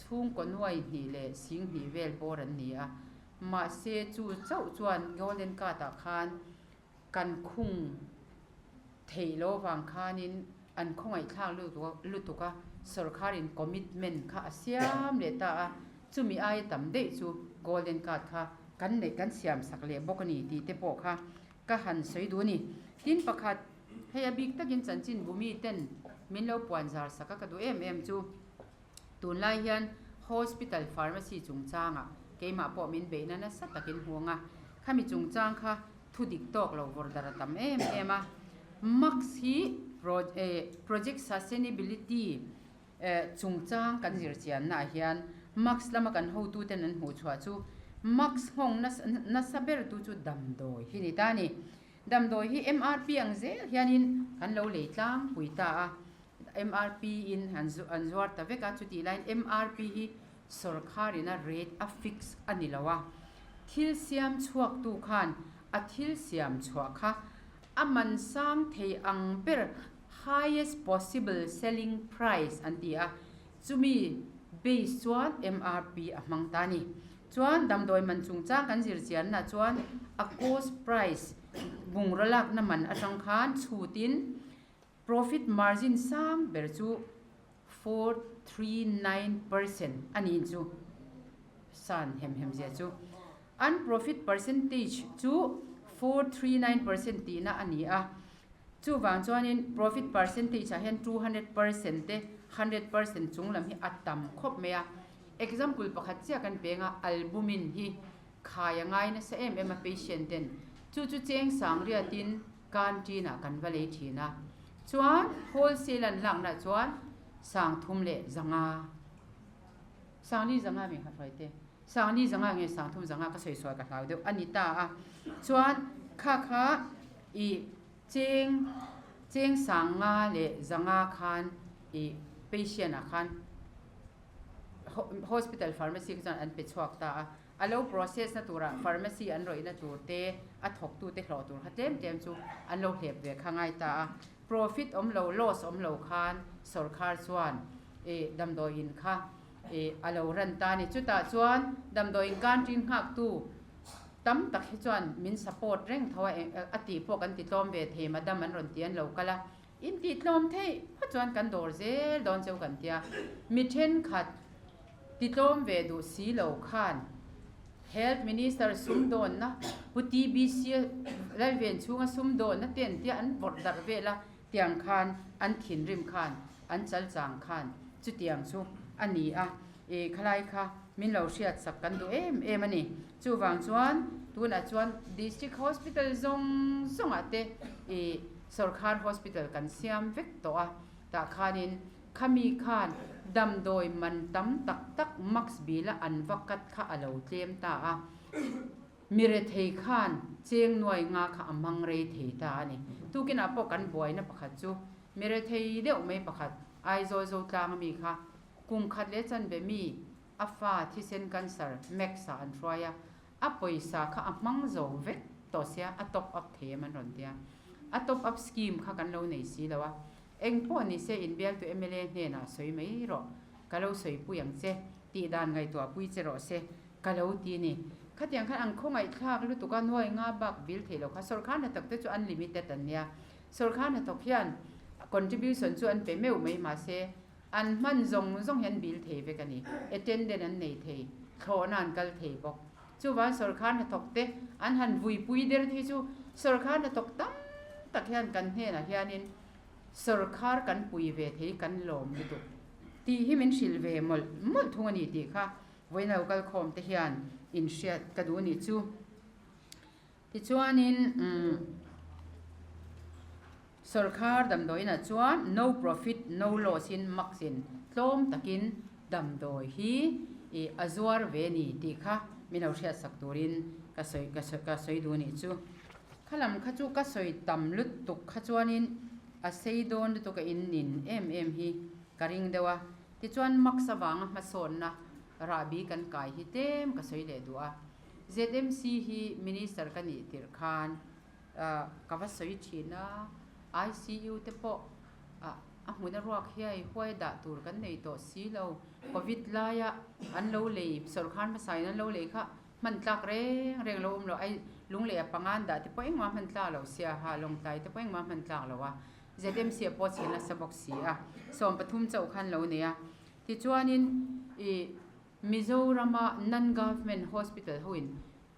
chhungkaw nuai hnih leh sing hnih vel bawr an ni a, mahse chu chauh chuan Golden Card ah khan kan khung theih loh avang khanin an khawngaihthlak lutuk a, sawrkharin commitment kha a siam leh ta a, chumi aia tam daih chu Golden Card kha kan neih kan siam sak leh bawk a ni tih te pawh kha ka han sawi duh a ni. Tin pakhat. Hei a bik takin chanchin bumi ten min lo puan zar sak a ka duh em em chu tunlai hian hospital pharmacy chungchangah keimah pawh min beihna nasa takin hmuang a, khami chungchang kha thu dik tawk lo vawrh dar a tam em em a. Max hi project sustainability chungchang kan zir chiannaah hian Max lama kan hotuten an hmuh chhuah chu Max nghawng nasa bertu chu damdawi hi ni ta a ni. Damdawi hi MRP ang zel hianin kan lo lei tlangpui ta a, MRP in an zuar ta vek a, chutih laiin MRP hi sawrkharin a rate a fix a ni lo a, thil siam chhuaktu khan a thil siam chhuah kha a man sang thei ang ber highest possible selling price an ti a, chumi base chuan MRP a hmang ta a ni. Chuan damdawi man chungchang kan zir chianna chuan a cost price bungraw lakna man atang khan chhutin profit margin sang ber chu 439% a niin chu san hem hem zia chu an profit percentage chu 439% tihna a ni a. Chuvang chuanin profit percentage ah hian 200% te 100% chung lam hi a tam khawp mai a. Example pakhat chiah kan peng a, albumin hi khai a ngai nasa em em a patient ten chu chu cheng sang riatin canteen ah kan va lei thin a. Chuan wholesale an lakna chuan sang thum leh zanga sangli zanga mi kha hruai te sangli zanga nge sang thum zanga ka sawi sual ka hlau deuh a ni ta a. Chuan kha kha i cheng cheng sang nga leh zanga khan i patient ah khan Hospital pharmacy kha chuan an pe chhuak ta a, a lo process na turah pharmacy an rawihna tur te, a thawktu te hlawh tur kha tlem tlem chu an lo hlep ve kha ngai ta a. Profit awm lo, loss awm lo khan sawrkhar chuan ih damdawiin kha ih a lo ran ta a ni. Chutah chuan damdawiin canteen nghaktu tam tak hi chuan min support reng tho a, a tih pawh kan ti tlawm ve thei, madam an rawn ti an lo kal a. Intih tlawm theih phawt chuan kan dawr zel dawn cheu kan tia, mi thenkhat ti tlawm ve duh si lo khan Health Minister sumdawnna Pu TBC Lalven chhunga sumdawnna ten tia an vawrh darh vel a tiang khan an thinrim khan an chalchang khan chutiang chu a ni a, i khalai kha min lo hriatsak kan duh em em a ni. Chuvang chuan tunah chuan District Hospital zawng zawngah te i Sawrkhar hospital kan siam vek tawh a, tah khanin khami khan damdawi man tam tak tak max bila an va cut kha a lo tlem ta a, mi rethei khan cheng nuai nga kha a hmang rei thei ta a ni. Tukinah pawh kan buaina pakhat chu mi rethei deuh mai pakhat Aizawl Zotlang ami kha kum khat leh chanve mi a fa thisen cancer max ah an hruai a, A pawisa kha a hmang zo vek tawh sia, a top up thei em an rawn tia. A top up scheme kha kan lo nei si lo a. Eng pawh ni se inbialtu mla hnenah sawi mai rawh, ka lo sawipui ang che, tih dan ngaihtuahpui che rawh se, ka lo ti ni. Khatiang khan an khawngaihthlak lutuk a, nuai nga bak vil thei lo kha. Sawrkhar hnathawk te chu unlimited an nia. Sawrkhar hnathawk hian contribution chu an pe meuh mai mahse, An hman zawng zawng hi an bil thei vek a ni. Attendant an nei thei, thlawhna an kal thei bawk. Chuvan sawrkhar hnathawk te an han vuipui der te hi chu sawrkhar hnathawk tam tak hian kan hnenah hianin sawrkhar kan pui ve thei kan lawm lutuk tih hi min hrilh ve mawlh mawlh thung a ni tih kha vawiin lo kal khawm te hian inhriat ka duh a nih chu. Tichuanin sawrkhar damdawiinah chuan no profit no loss in max in tlawm takin damdawi hi ih a zuar ve ni tih kha min lo hriatsak turin ka sawi ka sawi ka sawi duh nih chu. Khalam kha chu ka sawi tam lutuk kha chuanin a sei dawn lutuk a in nin em em hi ka ring deuh a. Tichuan max avanga hmasawnna rahbi kan kai hi tlem ka sawi leh duh a. ZMC hi Minister ka nih tirh khan ka va sawi thin a, ICU te pawh a hmun a ruak hiai huai dah tur kan nei tawh si lo. Covid laia an lo lei, sawrkar hmasa in an lo lei kha hman tlak reng reng lo awm lo, ai lunglei a pangan dah te pawh engmah hman tlak lo sia ha, lawngtlai te pawh engmah hman tlak lo a, ZMC a pawh chhe nasa bawk si a, 13 chauh khan lo nei a. Tichuanin ih. Mizorama non-government hospital hoin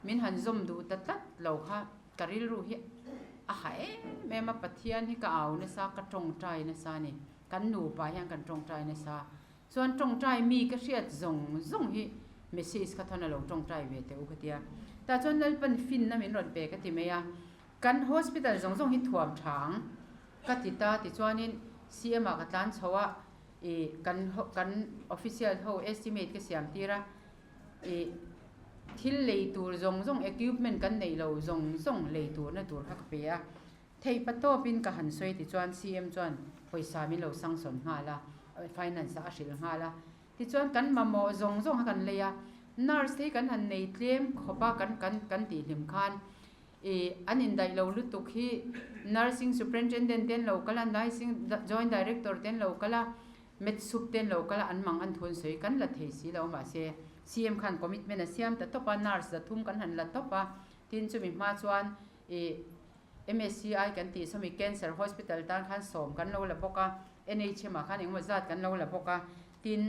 min han zawm duh ta tlat lo kha ka rilru hi a ha em em a, Pathian hi ka au nasa, ka tawngtai nasa a ni. Kan nupa hian kan tawngtai nasa. Chuan tawngtai mi ka hriat zawng zawng hi message kha thawn a lo tawngtai ve teh u ka tia. Tah chuan Lalpan finna min rawn pe ka ti mai a. Kan hospital zawng zawng hi thuam tha ang ka ti ta tichuanin CM ah ka tlan chho a ih kan kan official ho estimate ka siam tir a ih thil lei tur zawng zawng equipment kan neih lo zawng zawng lei turna tur kha ka pe a. Theih pa tawpin ka han sawi tichuan CM chuan pawisa min lo sanction nghal a, finance ah a hrilh nghal a. Tichuan kan mamawh zawng zawng kha kan lei a, nurse te hi kan han nei tlem khawp a kan kan kan tih hlim khan ih an indaih lo lutuk hi nursing superintendent te an lo kal a, nursing joint director te an lo kal a, med sup te an lo kal a, an mang an thun sawi kan la thei si lo mahse CM khan commitment a siam ta tawp a, nurse 300 kan han la tawp a, tin chumi hma chuan ih MSCI kan tih sawmi Cancer Hospital tan khan sawm kan lo la bawk a, NHM ah khan engemaw zat kan lo la bawk a, tin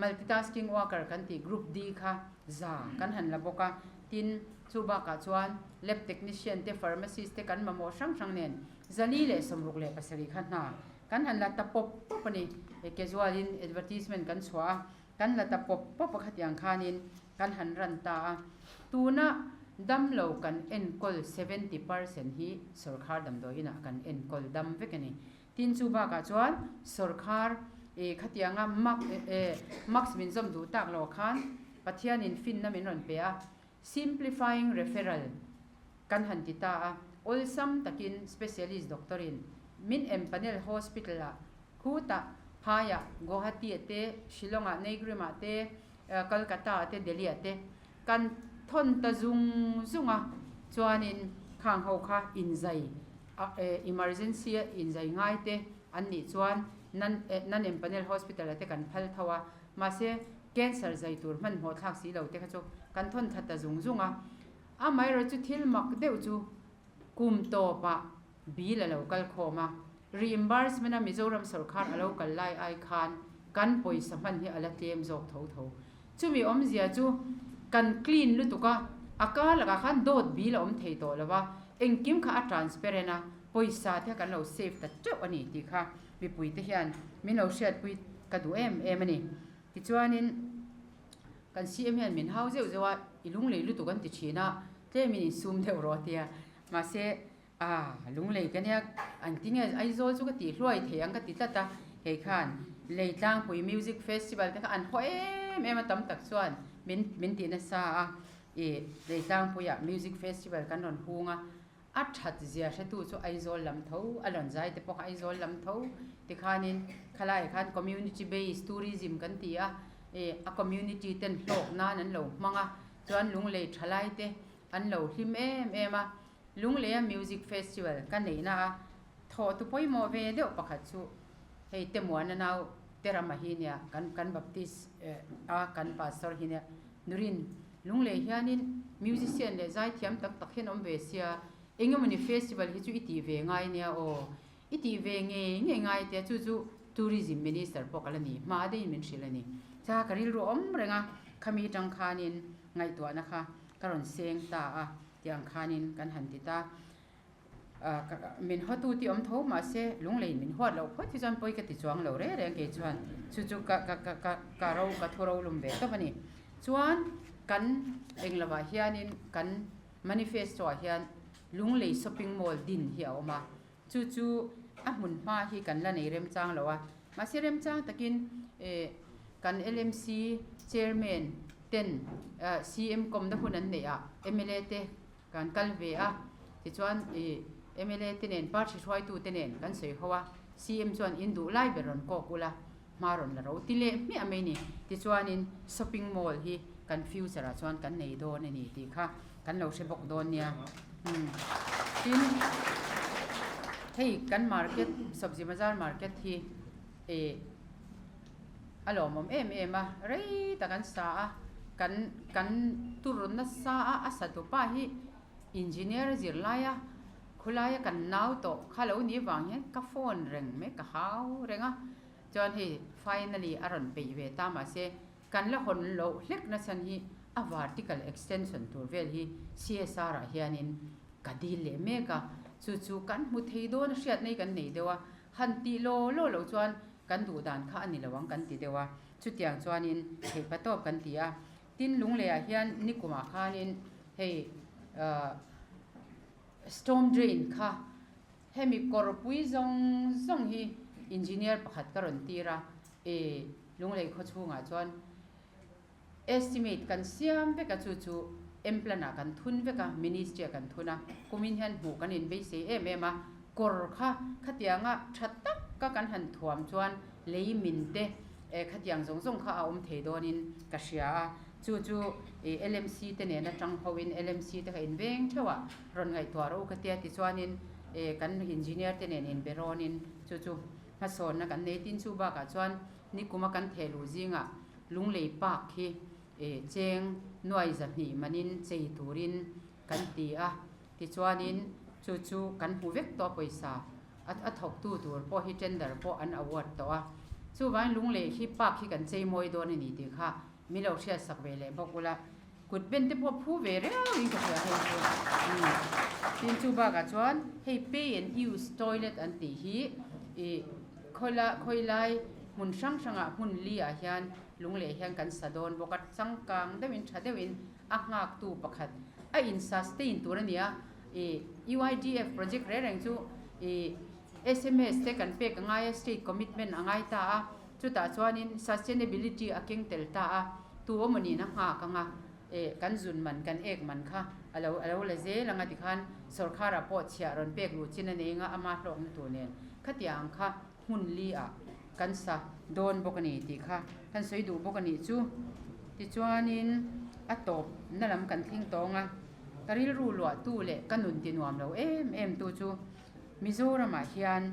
Multitasking Worker kan tih Group D kha za kan han la bawk a, tin chu bakah chuan Lab Technician te Pharmacist te kan mamawh hrang hrang nen 467 kha hna kan han la ta pawp pawp a ni. Casual in advertisement kan chhuah a, kan la ta pawp pawp a khatiang khanin kan han ran ta a, tuna damlo kan enkawl 70% hi sawrkhar damdawi inah kan enkawl dam vek a ni. Tin chu bakah chuan sawrkhar ih khatianga mak eh mask min zawm duh tak lo khan Pathianin finna min rawn pe a, simplifying referral kan han ti ta a, awlsam takin specialist doctor in min empanel hospital ah khutah phaiah Guwahati ah te Shillong ah Neighrim ah te Calcutta ah te Delhi ah te kan thawn ta zung zung a, chuanin khang ho kha inzai emergency a inzai ngai te an nih chuan nan nan empanel hospital ah te kan phal tho a, mahse cancer zai tur hmanhmawh thlak si lo te kha chu kan thawn thla ta zung zung a, amaherawhchu thil mak deuh chu kum tawpah bill a lo kal khawm a, reimbursement a Mizoram sawrkar a lo kal lai ai khan kan pawisa hman hi a la tlem zawk tho tho. Chumi awmzia chu kan clean lutuk a, a kar lakah khan dawt bill a awm thei tawh lo va, engkim kha a transparent a, pawisa te kha kan lo save ta teuh a ni tih kha mipui te hian min lo hriatpui ka duh em em a ni. Tichuanin kan CM hian min hau zeuh zeuh a, i lunglei lutuk an ti thin a, tlemin insum deuh rawh a ti a, mahse A, lunglei ka nia, an ti nge Aizawl chu ka tih hluai thei ang ka ti tlat a, hei khan Leitlangpui Music Festival te kha an haw em em a tam tak chuan min min ti nasa a, ih Leitlangpuiah Music Festival kan rawn hung a, a that zia hretu chu Aizawl lam tho, a rawn zai te pawh kha Aizawl lam tho tikhanin khalaiah khan Community Based Tourism kan ti a, ih a community ten hlawk nan an lo hmang a, chuan lunglei thalai te an lo hlim em em a. Lungleia Music Festival ka neihna a thawh tu pawimawh ve deuh pakhat chu hei Temuana nau Terama hi nia kan kan Baptist a kan Pastor hi nia Nurin Lunglei hianin musician leh zaithiam tak tak hian awm ve sia engemawni festival hi chu i tih ve ngai nia aw i tih ve ngei ngei ngai tia chu chu Tourism Minister pawh ka la ni hma deuhin min hrilh a ni. Cha ka rilru awm reng a khami tang khanin ngaihtuahna kha ka rawn seng ta a. Tiang khanin kan han ti ta. Min hawtu tih awm tho mahse lunglei min huat loh phawt hi chuan pawi ka ti chuang lo reng reng kei chuan chu chu ka ka ka ka ka ro ka thu ro lum ve tawp a ni. Chuan kan eng lovah hianin kan manifesto ah hian lunglei shopping mall din hi a awm a, chu chu a hmun hma hi kan la nei remchang lo a, mahse remchang takin kan LMC chairman ten CM kawmna hun an neih ah mla te kan kal ve a, tichuan mla te nen party hruaitu te nen kan sawi ho a, CM chuan in duh lai ber rawn kawk ula hma rawn la ro ti leh hmiah mai ni, tichuanin shopping mall hi kan future ah chuan kan nei dawn a ni tih kha kan lo hre bawk dawn nia. Tin, hei kan market Sabzi Bazar market hi eh a lawmawm em em a, rei tak an sa a, kan kan tur nasa a, a sa tupa hi engineer a zir lai a, khawlaia kan nau tawh kha lo ni vang hian ka phone reng mai ka hau reng a, chuan hei finally a rawn peih ve ta mahse kan la hawn loh hlek na chhan hi a vertical extension tur vel hi CSR ah hianin ka dil leh mek a, chu chu kan hmu thei dawn a hriat nei kan nei deuh a, han tih law law loh chuan. kan duh dan kha a ni lo ang kan ti deuh a, chutiang chuanin theihpatawp kan ti a. Tin, Lungleiah hian nikumah khanin hei storm drain kha hemi kawrpui zawng zawng hi engineer pakhat ka rawn tir a, e Lunglei khawchhungah chuan Estimate kan siam vek a, chu chu Mplan ah kan thun vek a, Ministry ah kan thun a, kumin hian hmuh kan inbeisei em em a, kawr kha khatianga tha tak ka kan han thuam chuan lei min te khatiang zawng zawng kha a awm thei dawnin ka hria a, chu chu LMC te nena tang hoin LMC te kha inveng theuh ah rawn ngaihtuah rawh u ka tia tichuanin kan engineer te nen inbe rawnin chu chu hmasawnna kan nei tin chu bakah chuan Nikuma kan theh luh zingah Lunglei Park hi cheng nuai 200 manin chei turin kan ti a, tichuanin chu chu kan hmu vek tawh pawisa a thawktu tur pawh hi tender pawh an award tawh a, chuvangin Lunglei hi Park hi kan chei mawi dawn a ni tih kha min lo hriatsak ve leh bawk ula, kut ben te pawh phu ve riauin ka hria hei chu. Tin chu bakah chuan hei pay and use toilet an tih hi ih khawila khawilai hmun hrang hrangah hmun li ah hian lungleh hian kan sa dawn bawk a, changkang deuhin tha deuhin a nghaktu pakhat a in sustain tur a ni a, ih UIDF project reng reng chu ih sms te kan pek a ngai a, state commitment a ngai ta a. Chutah chuanin sustainability a keng tel ta a, tu awmawnin a nghak ang a, eh kan zun man, kan ek man kha a lo a lo la zel ang a tikhan sawrkharah pawh chhiah rawn pek luh chin a nei ang a, ama hlawkna tur nen khatiang ang kha hmun li ah kan sa dawn bawk a ni tih kha kan sawi duh bawk a nih chu. Tichuanin a tawp na lam kan thleng tawng a, ka rilru luahtu leh ka nun ti nuam lo em em tu chu Mizoramah hian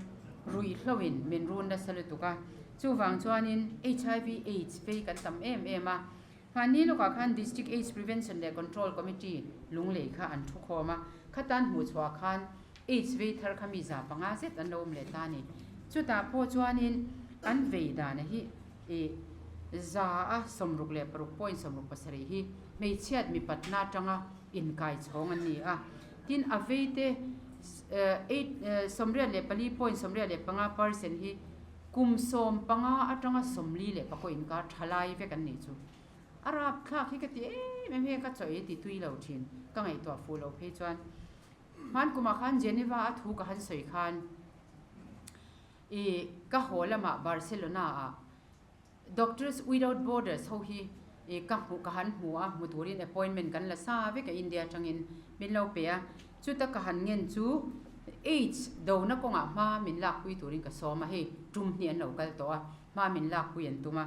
ruihhloin min run nasa lutuk a, chuvang chuanin hiv aids vei kan tam em em a. Hmanni lawkah khan District Aids Prevention leh Control Committee Lunglei kha an thu khawm a, khatan hmuhchhuah khan aids vei thar kha mi 500 zet an lo awm leh ta a ni. Chutah pawh chuanin an vei dana hi ih 166 point 67 hi hmeichhiat mipatna atanga inkaichhawng an ni a. Tin, a vei te eight 84 point 85 percent hi kum 15 atanga 44 inkar tha lai vek an nih chu. A rapthlak hi ka ti em em hei ka chaw ei ti tui lo thin ka ngaihtuah fuh loh phei chuan hman kumah khan Geneva a thu ka han sawi khan i ka haw lamah Barcelona ah Doctors Without Borders ho hi ka hmuh ka han hmu a, hmu turin appointment kan la sa vek a India atangin min lo pe a, chuta ka han ngen chu AIDS dona kawngah hma min lakpui turin ka sawm a, hei tum hnih an lo kal tawh a, hma min lakpui an tum a,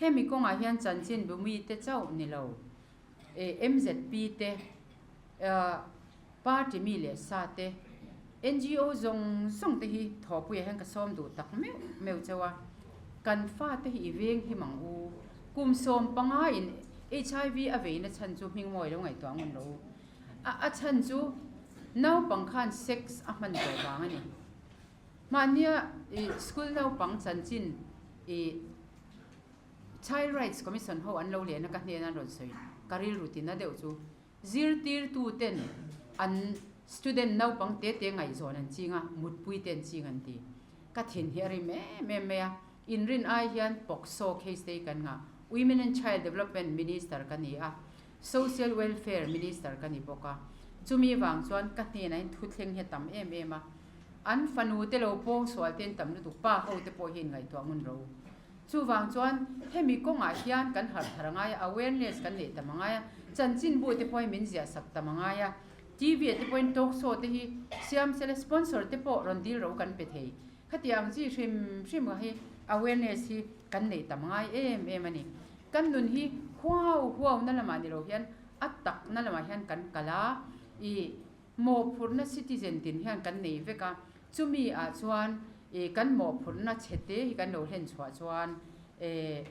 hemi kawngah hian chanchin bumi te chauh ni lo MZP te party mi leh sa te NGO zawng zawng te hi thawhpuiah hian ka sawm duh tak meuh meuh chauh a, kan fate hi i veng him ang u, kum 15 in HIV a veina chhan chu hming mawi lo ngaihtuah ngun lo u, a a chhan chu naupang khan sex a hman tawh vang a ni. Mahnia i school naupang chanchin i Child Rights Commission ho an lo lehna ka hnena an rawn sawi ka rilru tina deuh chu zirtirtu ten an student naupang te te ngaihzawn an ching a, mutpui te an ching an ti. Ka thin hi a rim em em mai a, inrin ai hian POCSO case te hi kan ngah. Women and Child Development Minister ka ni a, Social Welfare Minister ka ni bawk a, chumi vang chuan ka hnenah hian thuthleng hi a tam em em a, an fanu te lo pawngsual te an tam lutuk, pa ho te pawh hi inngaihtuah ngun ro. Chuvang chuan hemi kawngah hian kan harh thar a ngai a, awareness kan neih tam a ngai a, chanchinbu te pawhin min ziah sak tam a ngai a, TV ah te pawhin talk show te hi siam sela sponsor te pawh rawn dil ro kan pe thei. Khati ang chi hrim hrim hi awareness hi kan neih tam a ngai em em a ni. Kan nun hi huau huau na lamah ni lo hian a tak na lamah hian kan kal a, ih mawhphurhna citizen tin hian kan nei vek a, Chumi ah chuan ih kan mawhphurhna chhe te hi kan lo hlen chhuah chuan eh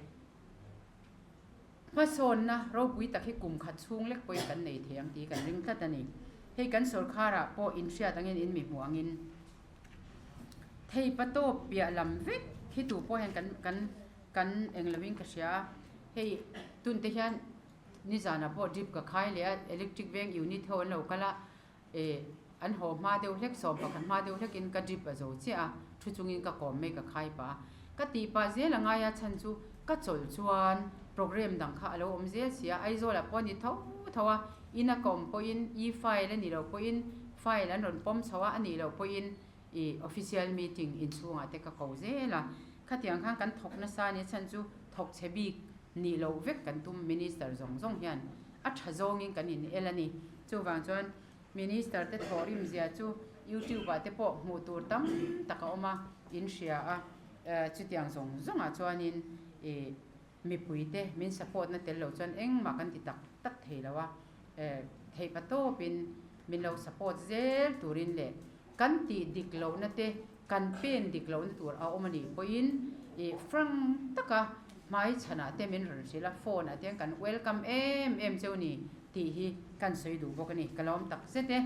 hmasawnna ropui tak hi kum khat chhung lek pawhin kan nei thei ang tih kan ring tlat a ni. Hei kan sawrkharah pawh inhriat angin in mi hmuh angin thei patawp piah lam vek hi tu pawh hian kan kan kan eng lovin ka hria a, hei tunte hian nizanah pawh drip ka khai leh a, electric veng unit ho an lo kal a, E, an haw hma deuh hlek, 11 hma deuh hlekin ka drip a zo chiah a, thu chungin ka kawm mai ka khai pah a. Ka tih pah zel a ngai a chhan chu ka chawlh chuan program dang kha a lo awm zel si a, Aizawl ah pawh a ni tho tho a, in a ka awm pawhin e-file a nih loh pawhin file an rawn pawm chho a, a nih loh pawhin i official meeting inchhungah te ka ko zel a, khatiang khan kan thawk nasa a nia chhan chu thawk chhe bik nih loh vek kan tum minister zawng zawng hian a tha zawngin kan in el a ni. Chuvang chuan minister te thawhrim zia chu youtube ah te pawh hmuh tur tam tak a awm a, in hria a, chutiang zawng zawngah chuanin i mipui te min support na tel lo chuan engmah kan ti tak tak thei lo a, theih pa tawpin min lo support zel turin leh kan tih dik lohna te kan pen dik lohna tur a awm a nih pawhin ih frank taka hmai chhanah te min rawn hrilh a, phone ah te hian kan welcome em em cheu ni tih hi kan sawi duh bawk a ni, ka lawm tak zet e.